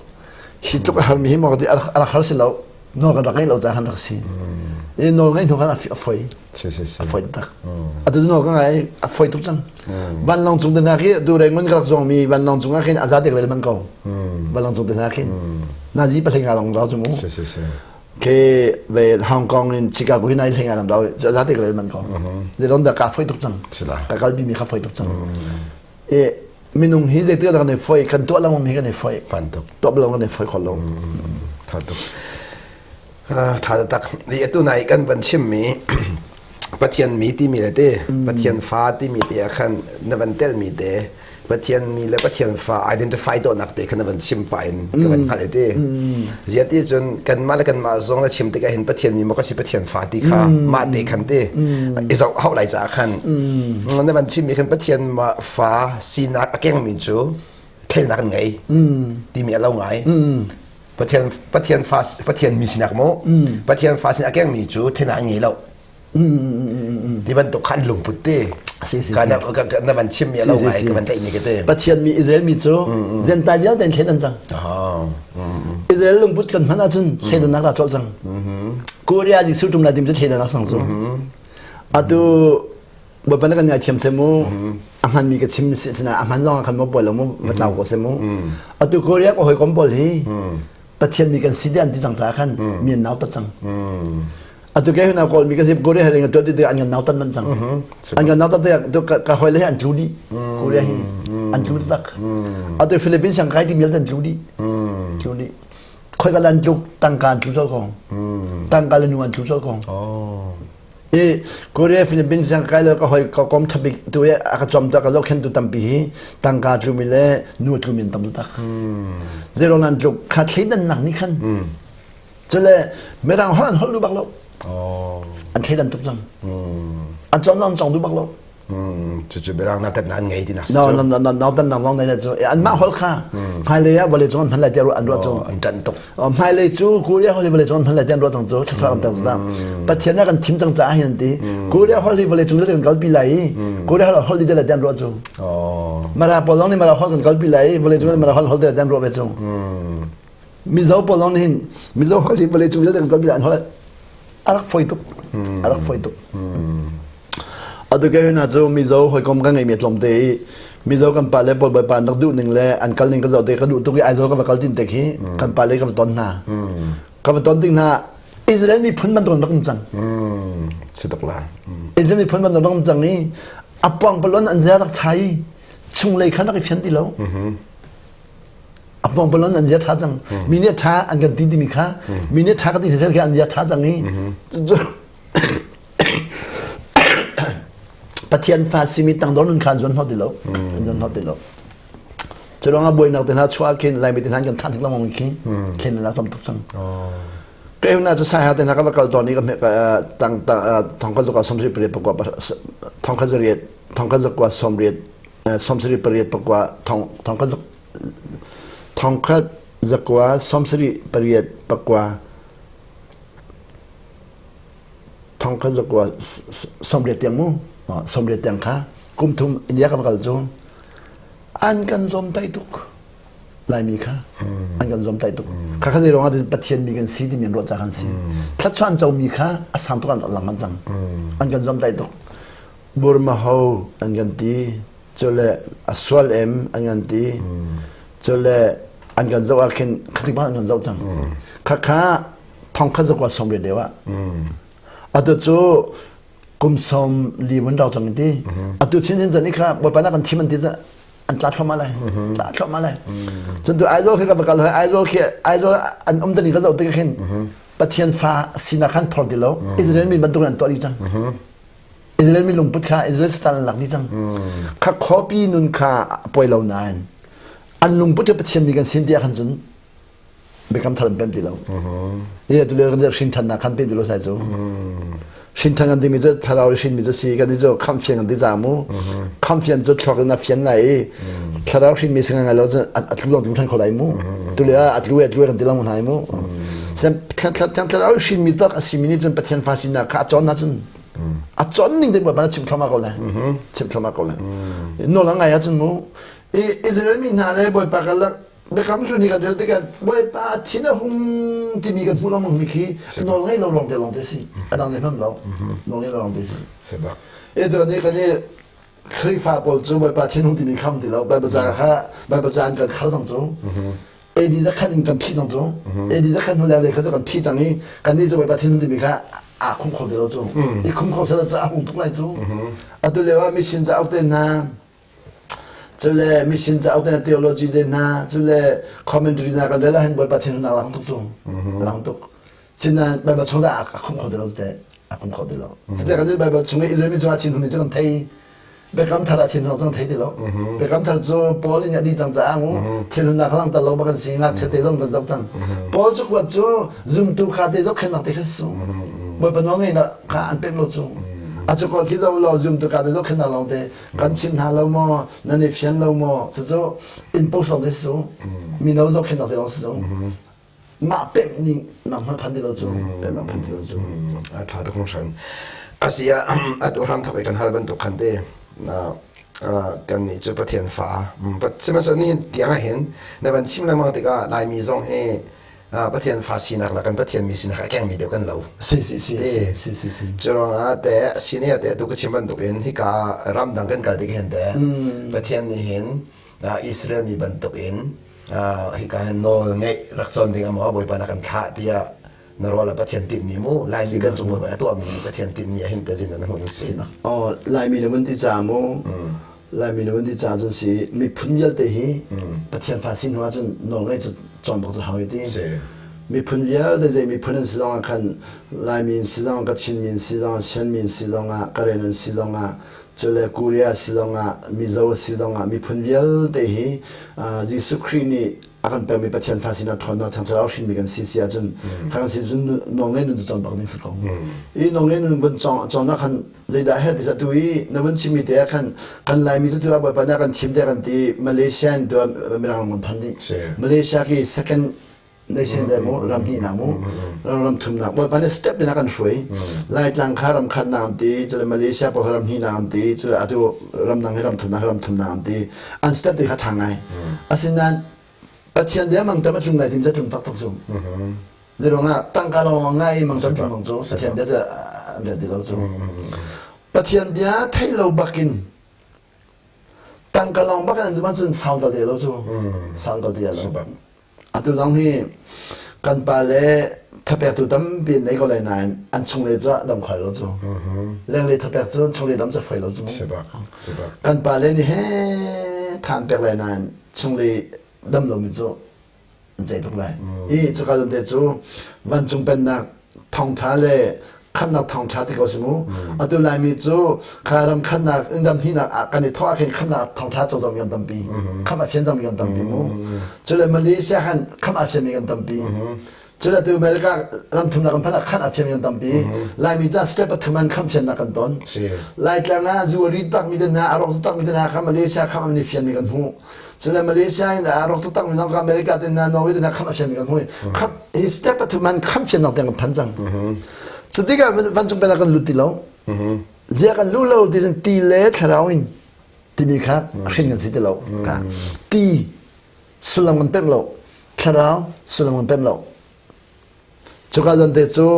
hi tluk a har mi hi maw ti a rak har si lo nawl kan rak ngei lo ca khan rak si i nawl ngai hnu khan a foi a foi tak atu nawl ka ngai a foi tuk cang vanlawng cung te hna khi tu Rangoon ka rak zong mi vanlawng cung ah khin a za tek rel man ko vanlawng cung te hna khin nazi pahlei nga long rau cu mu ke ve Hong Kong in Chicago hi nai hleng ah kan rau za te rel man ko ze lon da ka foi tuk cang ka kal bi mi kha foi tuk cang e minung hi zei te kan foi kan tuah lang mi kan foi pan tuk tuah lo kan foi khol lo tha tuk tha tak i atu nai kan van chim mi Pathian mi timi le te Pathian fa timi te ah khan na van tel mi te Pathian mi le Pathian fa identify dawhnak te kha na van chim pah in ka van hngalh ti. Zia ti cun kanmah le kanmah zong na chim tikah hin Pathian mi maw ka si Pathian fa ti kha mah te khan ti i zoh hauh lai caah khan na van chim mi khan Pathian fa sinak a kengmi cu thlennak an ngei timi a lo ngai. Pathian Pathian fa Pathian mi sinak maw Pathian fa sin a kengmi cu thlennak an ngei lo. Ti bantuk khan lungput te ka na van chim mi lo ngai ka van tlaih mi ka te Pathian mi Israel mi cu Gentile vialte in thlen an cang Israel lungput kan hman ahcun thleidannak ra colh cang Korea Jesuh tum lai tim cu thleidannak sang cu atu Bawipa na kan ngaithiam se mu a hman mi ka chim si sina a hman zong ah khan mo poi lo mu va tlau ko se mu atu Korea ko hawikom pawl hi Pathian mi kan si te an ti cang caah khan mi an nautat cang atu ke huna kawl mi ka zip Korea he tuan ti an kan nautat man cang an kan nautat te ka hoi le an tlu di Korea hi an tlu tak atu Philippines sang kai ti mial an tlu di tlu di khoi ka lan tluk tangka an tlu chol kong tangka le nu an tlu chol kong i Korea Philippines sang kai le ka hoi ka kom thabik tu ye a ka chom ta ka lokhen tu tampi hi tangka tlu mi le nu tlu min tam tak zero nan tluk kha thleidan nak ni khan Cule Mirang holh an holh duh bak lo. An thleidan tuk cang. An cawn an cawng duh bak lo. Cucu Mirang nautat na an ngei ti nak No no no no nautat nak lawng nei cu anmah holh kha hmailei ah vawlei cung an hman lai tiah an ruah cu. An ṭanh tuk. Hmailei cu Korea holh hi vawlei cung an hman lai tiah an ruah cang cu thluachuah kan pek cang. Pathian ah kan thim cang caah hin an ti. Korea holh hi vawlei cung kan kalpi lai i Korea holh holh dih lai tiah an ruah cu. Mara pawl zong nih Mara holh kan kalpi lai i vawlei cung Mara holh holh tiah an ruah ve cu. Mizo pawl zong nih Mizo holh hi vawlei cung vialte kan kalpi an holh a rak fawi tuk a rak fawi tuk atu ke hna cu Mizo hawikom ka ngeimi tlawmte i Mizo kan pa le pawl bawipa an rak duh ning le an kal ning ka zoh te ka duh tuk i Aizawl ka va kal tin te khi kan pa le ka va ton hna ka va ton tik hna Israel miphun bantuk an rak um cang si tuk la Israel miphun bantuk rak um cang i a pawng palon an zia rak chai chunglei khan rak i fian ti lo a pongpalon an zia ṭha cang mi nih ṭha an kan ti timi kha mi nih ṭha ka ti kha an zia ṭha cang i Pathian fa simi tangdor nun kha an zuan hnawt ti lo an zuan hnawt ti lo cu ruangah buainak te hna chuah khin Laimi te hna kan than hik lengmang khi thlen la tam tuk cang kai huna cu sai ha te hna ka va kal tawn i ka tang thong kha zakwa somsri pariat pakua thong kha zariat thong kha zakwa somriat somsri pariat pakua thong thong kha 1000 zakua 78 pakua 1000 zakua 80 tiang mu 80 tiang kha kum thum India ka va kal cu an kan zawm tai tuk Laimi kha an kan zawm tai tuk kha kha zei ruangah Pathian mi kan si timi an ruah ca kan si thluachuah an comi kha a sang tuk an lang an cang an kan zawm tai tuk Burma ho an kan ti Cule a sual em an kan ti. Cule an kan zoh ah khin khatik bang an kan zoh cang. Khakha thong khat zakua som riat deuh ah. Atu cu kum som li mun rau cang ti. Atu chin chin cun ikha bawipa na kan thim an ti an tla thluahmah lai. Tla thluahmah lai. Cun tu Aizawl khi ka va kal hoi Aizawl khi Aizawl an um tani ka zoh tik khin Pathian fa sinak khan phor ti lo. Israel mi bantuk an tuah dih cang. Israel mi lungput kha Israel satan an lak dih cang. Kha khuapi nun kha a poi lo nain an lungput cu Pathian mi kan sin tiah khan cun Biakam thar an pem ti lo. I atu le kan hrin ṭhannak khan pem ti lo sai cu. Hrin ṭhan kan timi cu thlarau i hrinmi cu si kan ti cu khamfian kan ti ca mu. Khamfian cu thluak in a fian lai i thlarau hrinmi si ngai lo cu a tlu zong tlu ṭhan kho lai mu. Tule ah a tlu e tlu e kan ti lang hna mu. Thlarau i hrinmi tak a simi nih cun Pathian fa sinak kha a cawn na cun a cawn ning te Bawipa na chim thluahmah ko lai. Chim thluahmah ko lai. Nawl a ngai ahcun mu Israel mi hna le Bawipa karlak Biakam hlun hi kan rel tikah Bawipa thin a hung timi kan hmuh lengmang mi khi nawl ngei lo lawng te lawng te si. A dang zei hmanh lo. Nawl ngei lo lawng te si. E to nih kan i Khrihfa pawl cu Bawipa thin hung timi kham ti lo. Bible ca kha Bible ca an kan khar cang cu. AD zakhat in kan phih cang cu. AD zakhat hnu leng kha cu kan phih cang i kan nih cu Bawipa thin hung timi kha aa khum kho ti lo cu. I khum kho seh cu a hung tuk lai cu. Atu lio ah mission cauk te hna Cule mission cauk te theology te hna cule commentary hna kan rel ahhin Bawipa thinhunnak lang tuk cu lang tuk. Sinain Baibal chung dah a khum kho ti lo te a khum kho ti lo. Cute kan Baibal chung i Israel mi cungah thinhun ni cu kan thei. Biakam thar ah thinhun cang thei ti lo. Biakam thar cu Paul in a di cang caah mu thinhunnak langhter lo bak kan si ngakchia te zong kan zoh cang. Paul cu kuat cu zumtu kha te zohkhenhnak te kha su. Bawipa nawl ngeihnak kha an pek lo cu. A cu kuat khi zoh law zumtu ka te zohkhenhnak lawng te kan chim hna lo maw nan i fian lo maw cucu in post lawng te si cu mino zohkhenhnak te lawng si cu mah pemh nih mah hman phan ti lo cu pemh mah phan ti lo cu a tha tuk hringhran asia atu hram thok i kan hal bantuk khan te kan nih cu Pathian fa sihmanhsehlaw nihin tiang ah hin na van chim lengmang tikah Laimi zong hi Pathian fa sinak le kan Pathian mi sinak a kengmi deuh kan lo. Si si si si si si. Curuangah te sini te tu ka chim bantukin hika ramdang kan kal tik hin te Pathian nih hin Israel mi bantukin hika hin nawl ngeih rak cawn ding amaw Bawipa na kan thlah tiah na ruah le Pathian tinhmi mu Laimi kan cung Bawipa na tuahmi Pathian tinhmi ah hin te zin na hmuh ning si. Oh Laimi na vun ti ca mu Laimi na vun ti ca cun si miphun vialte hi Pathian fa sin hnu ahcun nawl ngeih cu cawn bak cu hau i ti. Miphun vialte zei miphun an si zong ah khan Laimi an si zong Kachin mi an si zong Shan mi an si zong ah Karen an si zong ah cule Korea si zong ah Mizo si zong ah miphun vialte hi Jesuh Khrih nih a kan pekmi Pathian fa sinah ṭhawnnak Thiang Thlarau hrinmi kan si si ahcun kha kan si cun nawl ngei nun cu cawn bak ding si ko. I nawl ngei nun vun cawn ah khan zeidah her ti tu i na vun chimmi te ah khan kan Laimi cu tu ah Bawipa nih a kan thim te kan ti Malaysia in tu ah Mirang ram kan phan dih Malaysia ki second nation de mu ram hnihnak mu ram thumnak Bawipa nih step in a kan hruai Laitlang kha ram khatnak an ti cule Malaysia pawl kha ram hnihnak an ti cule atu ramdang hi ram thumnak ram thumnak an ti an step te kha ṭha ngai asinain Pathian bia mang tam a tlung lai tim cu tlung taktak cu Zeiruangah tangka lawng ngai mang tam tlung cu Pathian bia cu an rel ti lo cu. Pathian bia thei lo bakin tangka lawng bak an duh cun sound kal te lo cu. Sound kal te lo. Atu zong hi kan pa le thapektu tampi nei ko lai nain an chung le cu dam khoi lo cu. Lenglei thapek cu chung le dam cu foi lo cu. Kan pa le nih he than pek lai nain chung le dam lomi cu an ceih tuk lai. I cuka zawn te cu vancung pennak thawngtha le khamnak thawngtha ti ko si mu. Atu Laimi cu kha ram khannak in ram hinak ah kan i thawh ah khin khamnak thawngtha co zong kan tampi. Kham a fian zong kan tampi mu. Cule Malaysia khan kham a fianmi kan tampi. Cule atu America ram thumnak kan phanh ah khan a fianmi kan tampi. Laimi ca step pathum an kham fiannak kan ton. Laitlang ah zu a ri takmi te hna a rawk takmi te hna kha Malaysia kham an i fianmi kan hmuh. Cule Malaysia in a rawk taktak mi zong America te na Norway te na kham a fian mi kan hmu kham hi step pathum an kham fian nak tiang kan phan cang. Cutikah vancung pennak kan lut ti lo. Zia kan lu lo ti ti le thlarau in timi kha hrin kan si ti lo. Ka ti sullam kan pem lo. Thlarau sullam kan pem lo. Cuka zon te cu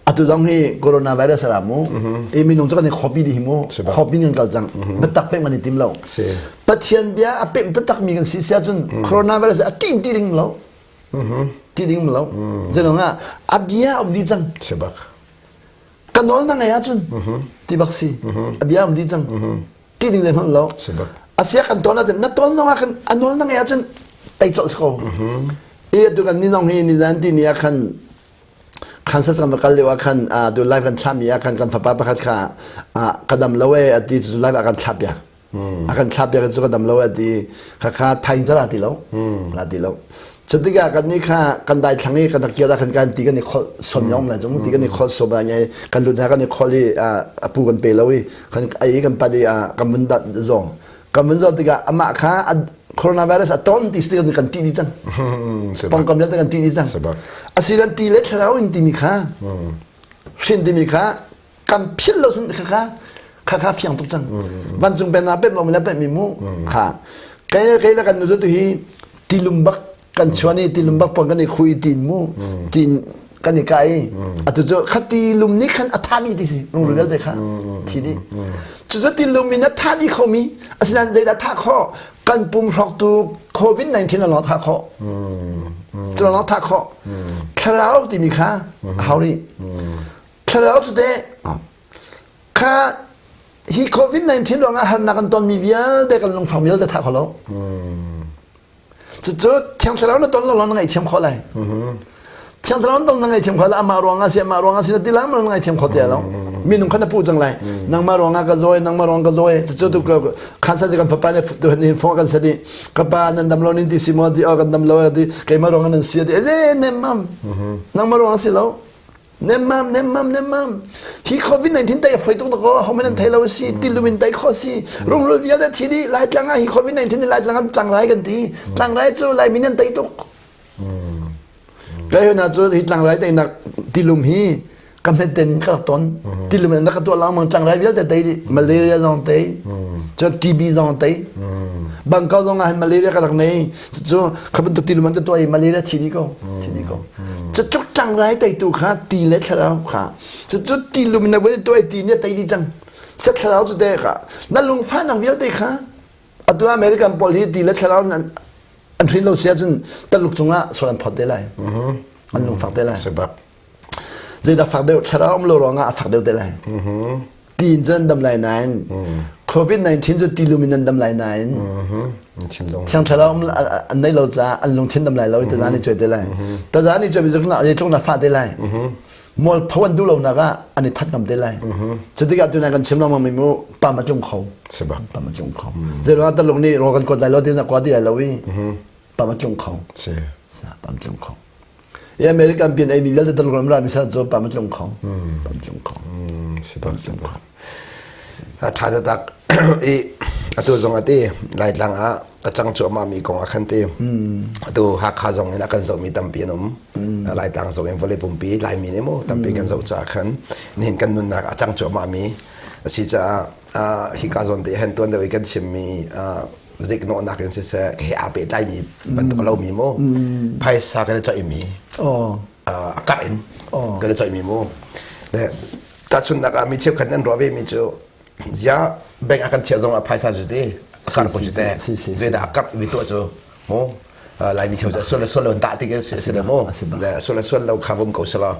atu zong hi coronavirus a ra mu i minung cu kan i khopi dih hi mu khopi kan kal cang biatak pek man i tim lo pathian bia a pem taktak mi kan si sia cun coronavirus a tim ti ding lo ti ding lo zelong ah a bia um di cang ka nawl na ngei ahcun ti bak si a bia um di cang ti ding le hmang lo asia kan ton ahcun na ton zong ah khan a nawl na ngei ahcun tei colh si ko i atu kan ni zong hi ni zan ti ni ah khan Kansas kan va kal lio ah khan tu live kan thlahmi ah khan kan fapa pakhat kha ka dam lo e a ti cu live ah kan thlah piak. A kan thlap piak cu ka dam lo a ti. Khakha thaing ca ra ti lo. Ra ti lo. Cutikah kan nih kha kan dai thlang i kan rak kir ah khan kan ti kan i kholh som yong lai cung ti kan i kholh som lai ngai kan lut hna kan i kholh i a pu kan pe lo i kan ai kan pat i kan vun dat zong kan vun zoh tikah amah kha coronavirus a ton ti si kan ṭih dih cang pongkam vialte kan ṭih dih cang asilan ti le thlarau in timi kha hrin timi kha kan philh lo sin kha kha kha fiang tuk cang vancung pen ah pem lo mi le pem mi mu kha kai kai la kan nu tu hi tilum bak kan chuan i tilum bak pon kan i khui tin mu tin kan i kai atu cu khati lum nih khan a tha mi ti si rungrul vialte kha thi dih cu cu tilum in a tha dih kho mi asinain zeidah tha kho kan pum hrawktu covid-19 a lawng tha kho cu lawng tha kho thlarau timi kha a hau rih thlarau cu teh kha hi covid-19 ruangah harnak kan tonmi vialte kan lungfang vialte tha kho lo Cucu Thiang Thlarau na ton lo na ngaihthiam khawh lai. Thiang Thlarau na ton na ngaihthiam khawh lai amah ruangah si amah ruangah si na ti lai na ngaihthiam khawh ti lo. Minung kha na puh cang lai. Nangmah ruangah ka zawi nangmah ruangah ka zawi cucu tu khan sa kan fapa nih tu hin phone kan sadi ka pa nan dam lo nin ti si mo ti o kan dam lo ti keimah ruangah nan si ti e nem mam nangmah ruangah si lo Nemmam, nemmam, nemmam. Hi COVID-19 tai a foi tuk ko, ho men an thei lo si, tilum in tai kho si. Rungrul vialte thi di Laitlang ah hi COVID-19 ni Laitlang an tlangrai kan ti. Tlangrai cu Laimi nan tai tuk. Kai hna cu hi tlangrai tai nak tilum hi ka hmet ka rak ton. Tilum in na ka tuah langmang tlangrai vialte tai di. Malaria zong tai. Cun TB zong tai. Bangkok zong ah hin malaria ka rak nei. Cu kha bantuk tilum an ka tuah i malaria thi di ko. Thi di ko. Cutluk tlangrai teitu kha ti le thlarau kha cucu ti lum in a voi tuai ti nih a tei dih cang set thlarau cu te kha na lungfahnak vialte kha atu American pawl hi ti le thlarau an an hrin lo si ahcun taluk cungah sual an phot te lai an lungfak te lai zeidah fak deuh thlarau um lo ruangah a fak deuh te lai ti in cun an dam lai nain COVID-19 cu ti lum in an dam lai nain thiang thlarau an neih lo caah an lungthin dam lai lo i taza nih cuai te lai taza nih cuai mi na tluk na fah te lai mualpho an duh lo nak ah an i that ngam te lai cutikah tunai kan chim lengmang mi mu pam a tlung kho pam a tlung kho zeiruangah taluk nih rawl kan kuat lai lo ti na kua ti lai lo i pam a tlung kho pam a tlung kho i American pian ei mi vialte tal ram ra mi sa cu pam a tlung kho pam tlung kho si pam tlung kho a tha tak i atu zong ati laitlang ah a cang cuahmah mi kong ah khan ti atu Hakha zong in a kan zoh mi tampi an um laitlang zong in vawlei pumpi laimi nih mu tampi kan zoh caah khan nihin kan nunnak a cang cuahmah mi a si caah hika zawn te hen tuan deuh i kan chimmi ziknawhnak in siseh he aa pehtlaimi bantuk a lomi mu phaisa kan i coihmi a karh in kan i coihmi mu le tahchunhnak ah mi cheukhat nan ruah ve mi cu zia bank ah kan chiah zong ah phaisa cu si a karh ko cu te zeidah a karh mi tuah cu mu Laimi cheu cu sual le sual lo tah tik si le mu le sual le sual lo kha vum ko selaw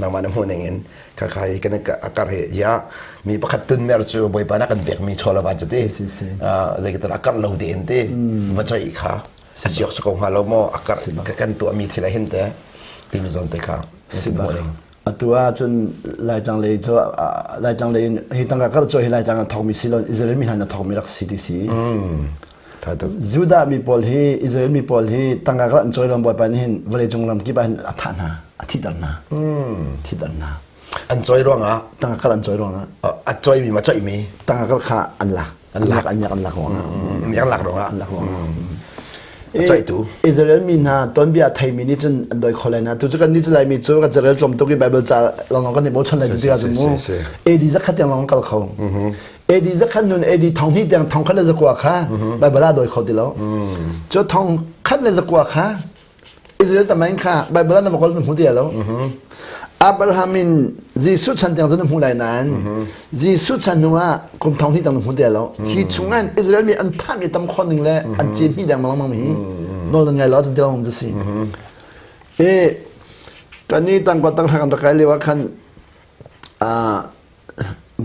nangmah na hmuh ning in kha kha hi kan a kar hi ya mi pakhat tunmer cu bawipa na kan pek mi chaw la va cu ti zei ka a kar lo te in ti va choi kha a siok ko hnga lo maw a kar kan tuah mi thil hin te timi zon te kha atu ah cun Laitlang lei cu Laitlang lei in hi tangka kar cu hi Laitlang an thawk mi si lo Israel mi hna na thawk mi rak si ti si Judah mi pawl hi Israel mi pawl hi tangka kar an cawi lo bawipa nih hin vawleicung ram kip ah hin a thah hna a thihter hna thihter hna an cawi ruangah tangka kar an cawi ruangah a cawi mi ma cawi mi tangka kar kha an lak an lak an miak an lak ruangah miak lak ruangah an lak ruangah coihtu Israel mi hna tonbia theimi nih cun an doi kho lai na tu cu kan nih cu laimi cu kan carel tlawm tuk i Bible ca lawng kan i bochan lai ti ah cun mu AD zakhat tiang lawng kal kho AD zakhat nun AD thong hnih tiang thong khat le zakua kha Bible ah doi kho ti lo cu thong khat le zakua kha Israel tamain kha Bible ah na va kawl na hmu ti lo Abraham in Jesuh chan tiang cu na hmu lai nain Jesuh chan hnu ah kum thong hnih tiang na hmu ti lo hi chung ah Israel mi an thahmi tam khon ning le an cin hmi deng lengmang hi nawl nan ngai lo cun ti lo si e kan ni tang kwa tang kan rak kai lio ah khan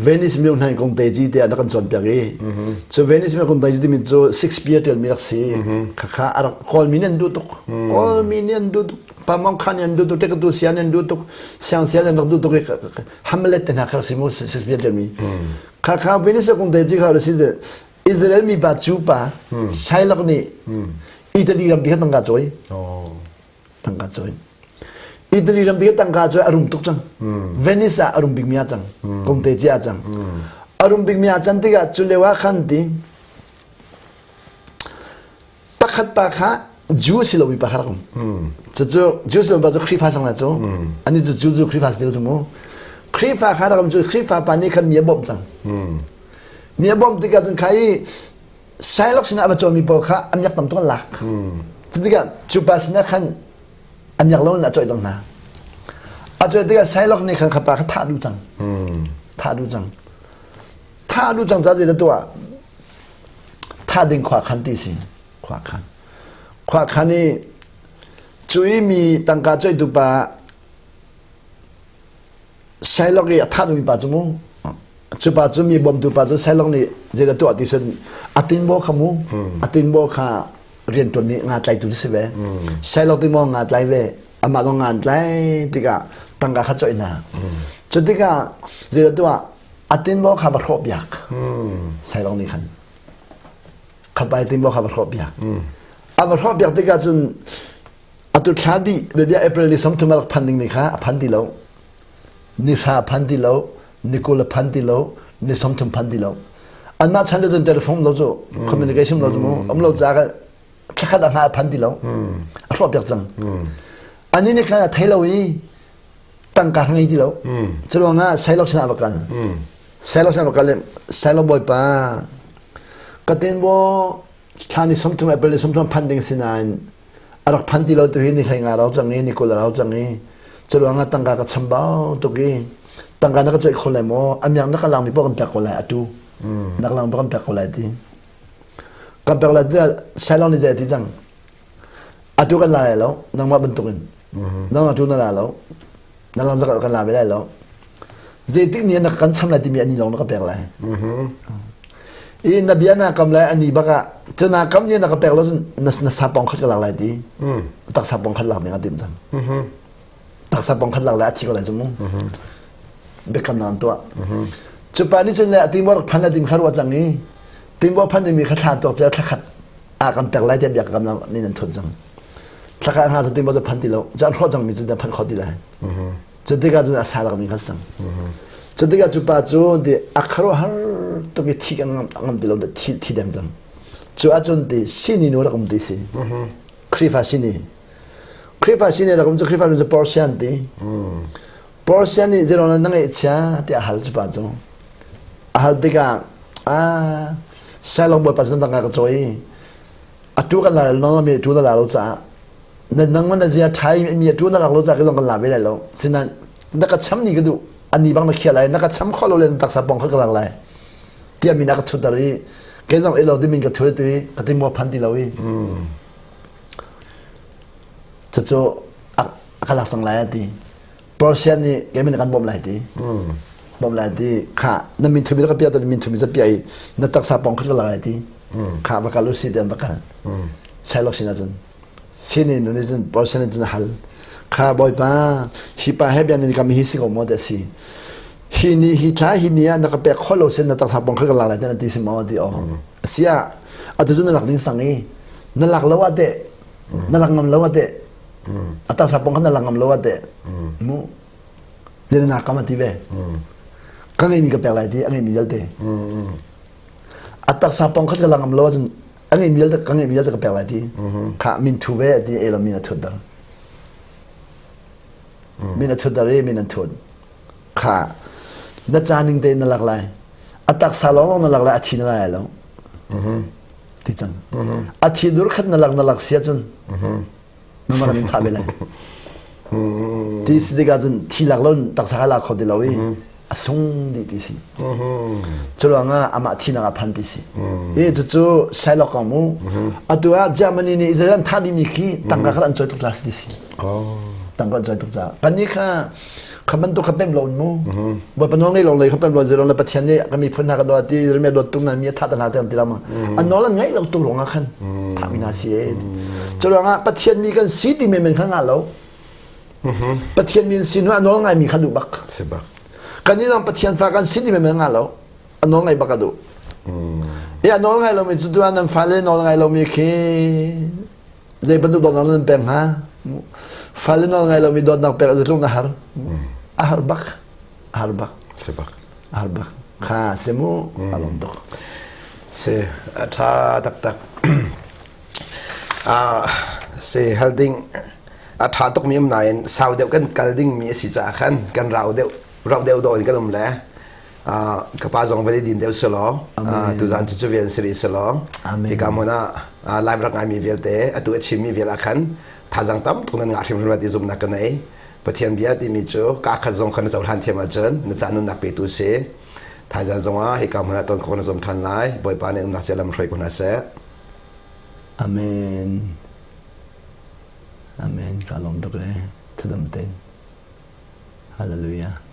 Venice myo hnaing kong te ji tiah na kan cawnpiak i cu Venice myo kong te ji timi cu Shakespeare ṭialmi rak si khakha a rak Kawlmi nih an duh tuk Kawlmi nih an duh tuk Pamong Khan nih an duh tuk Tekatu Sia nih an duh tuk Siang Sia nih an rak duh tuk i Hamlet te hna kha rak si mu Shakespeare ṭialmi khakha Venice kong te ji kha rak si. Israel mi pa cu pa Shylock nih Italy rampi kha tangka cawi. Tangka cawi. Italy rampi kha tangka cawi a rum tuk cang. Venice ah a rum bikmi ah cang. Kongte ci ah cang. A rum bikmi ah can tikah cu lio ah khan ti pakhat pa kha Jew si lomi pa kha rak um. Cucu Jew si lomi pa cu Khrihfa sang la cu. Ani cu Jew cu Khrihfa si cu mu. Khrihfa kha rak um cu Khrihfa pa nih khan mi a bawmh cang. Mi a bawmh tikah cun kha i Shylock sinah a va cawmi pawl kha an miak tam tuk an lak. Cu tikah cu pa sinah khan an miak lo in a cawih cang hna. A cawih tikah Shylock nih khan kha pa kha thah duh cang. Thah duh cang. Thah duh cang ca zei dah tuah? Thah ding khua khan ti si. Khua khan. Khua khan i cu i mi tangka coihtu pa Shylock i a thah duhmi pa cu mu cu pa cu mi bawmtu pa cu Shylock nih zeidah tuah ti sin a tinbaw kha mu a tinbaw kha rianṭuan nih nga tlaitu cu si ve Shylock ti maw nga tlai ve amah zong nga an tlai tikah tangka kha coih hna cu tikah zeidah tuah a tinbaw kha va hrawh piak Shylock nih khan khapai tinbaw kha va hrawh piak a va hrawh piak tikah cun Atu thla dih bia April ni 30 a rak phan ding ni kha a phan ti lo. Ni hra a phan ti lo, ni 20 a phan ti lo, ni 30 phan ti lo. Anmah chan le cun telephone lo cu communication lo cu mu um lo ca ka thlakhat a hna a phan ti lo. A hrawh piak cang. Ani nih khan a thei lo i tangka ngei ti lo. Cu ruangah Shylock sinah va kal. Shylock sinah va kal i Shylock bawipa ka tin bo thla ni 30 April ni 30 phan ding sinain a rak phan ti lo tu hi ni hlei nga rau cang i ni 20 a rau cang i curuang ah tangka ka chambau tuk i tangka na ka coih kho lai maw a miang na ka langmi paoh kan pek ko lai atu na ka lang paoh kan pek ko lai ti kan pek lai ti Ceylon ni zei ti cang atu kan la lai lo nangmah bantukin nang atu na la lo na lang zakat kan la ve lai lo zeitik ni na kan cham lai timi ani lawng na ka pek lai i na bia na kam lai ani bak ah cu na kam ni na ka pek lo cun na na sapong khat ka lak lai ti tak sapong khat lak ding a tim cang tak sapong khat lak lai a thi ko lai cu mu biakam na an tuah cu pa nih cun le a timor phan la tim kha ruah cang i timbo phan mi kha thla tuak che thla khat a kan pek lai tiah bia ka kam ni nan thut cang thlaka hna cu timbo cu phan ti lo caan hrawh cang mi cu phan kho ti lai cu tikah cun a sa lak mi kha sang cu tikah cu pa cu ti a kharuahar tuk i thi ka ngam ngam ti lo thi thi deng cang cu ahcun ti sini nu rak um ti si Khrihfa sini Khrihfa sini rak um cu Khrihfa nu cu Persian ti Persian nih zeirong na ngeih chia tiah a hal cu pa cu a hal tikah a Sailong bawipa cu na ka cawi atu kan la nang mi tu na la lo caah na nang na zia thai mi atu na lak lo caah ka zong kan la ve lai lo sinan na ka cham ni ka duh ani bang na khia lai na ka cham kho lo le na taksa pong kha ka lak lai tiah mi na ka thutter i kei zong ilo ti min ka thur tu i ka ti mo phan ti lo i cucu a ka lak cang lai ati Persia nih keimin kan bawmh lai ti bawmh lai ti kha na min thumi ka pia ta min thumi za pia i na taksa pong kha ka lai ti kha va kal usi ti an va kal Shylock sin ahcun sini nu nih cun Persia nih cun a hal kha bawipa hi pa he bia nan kam hi si ko maw ti si hi ni hi thla hi ni ah na ka pek kho lo sin na taksa pong kha ka lak lai ti na ti si maw ti o sia atu cu na lak ding sang i na lak lo ah teh na lak ngam lo ah teh a taksa pong kha na lang ngam lo ah teh mu zei na kam ati ve ka ngeimi ka pek lai ti a ngeimi vialte a taksa pong kha ka lang ngam lo ahcun a ngeimi vialte ka ngeimi vialte ka pek lai ti kha min thu ve ti e lo min a thut dar min a thut dar i min an thut kha na ca ning te na lak lai a taksa lawng lawng na lak lai a thi na lai lo ti cang a thi dur khat na lak na lak sia cun nangmah kan in thah ve lai ti si tikah cun thi lak lo taksa kha lak kho ti lo i a sung dih ti si cu ruangah amah thinak ah phan ti si i cucu Shylock kong mu atu ah Germany nih Israel an thah dihmi khi tangka kha an cawi tuk ca si ti si tangka an cawi tuk ca kannih kha kha bantuk kha pem lo mu Bawipa nawl ngei lo lei kha pem lo zero le Pathian nih ka miphun hna ka dawt ti mi dawt tuk na mi a thah hna te ti lama an nawl an ngaih lo tuk ruangah khan thah mi hna si e cu ruangah Pathian mi kan si ti men kha nga lo Pathian mi si nu a nawl ngai mi kha duh bak si bak kan ni Pathian fa kan si ti men nga lo a nawl ngai bak a duh. I a nawl ngai lomi cu tu ah nan fale nawl ngai lomi khi zei bantuk dawtnak nan pek hnga? Fale nawl ngai lomi dawtnak pek zeitluk na har? A har bak. A har bak. Si bak. A har bak. Kha si mu a lawm tuk. Si a ṭha taktak. Si hal ding a ṭha tuk mi um nain sau deuh kan kal ding mi a si caah khan kan rau deuh rau deuh dawh in kan um le ka pa zong vali din deuh selaw tuzan cu cu vial siri selaw hika hmun ah live rak ngaimi vialte atu a chimmi vial ah khan thazang tam tuk nan ngah hrimhrim ti zumnak ka nei Pathian bia timi cu ka khat zong kha na cohlan thiam ahcun na ca nunnak petu si thaizan zong ah hika hmun ah ton khawh na zum ṭhan lai Bawipa nih umnak cia lam hruai ko hna seh Amen Amen ka lawm tuk e thadam ten Hallelujah.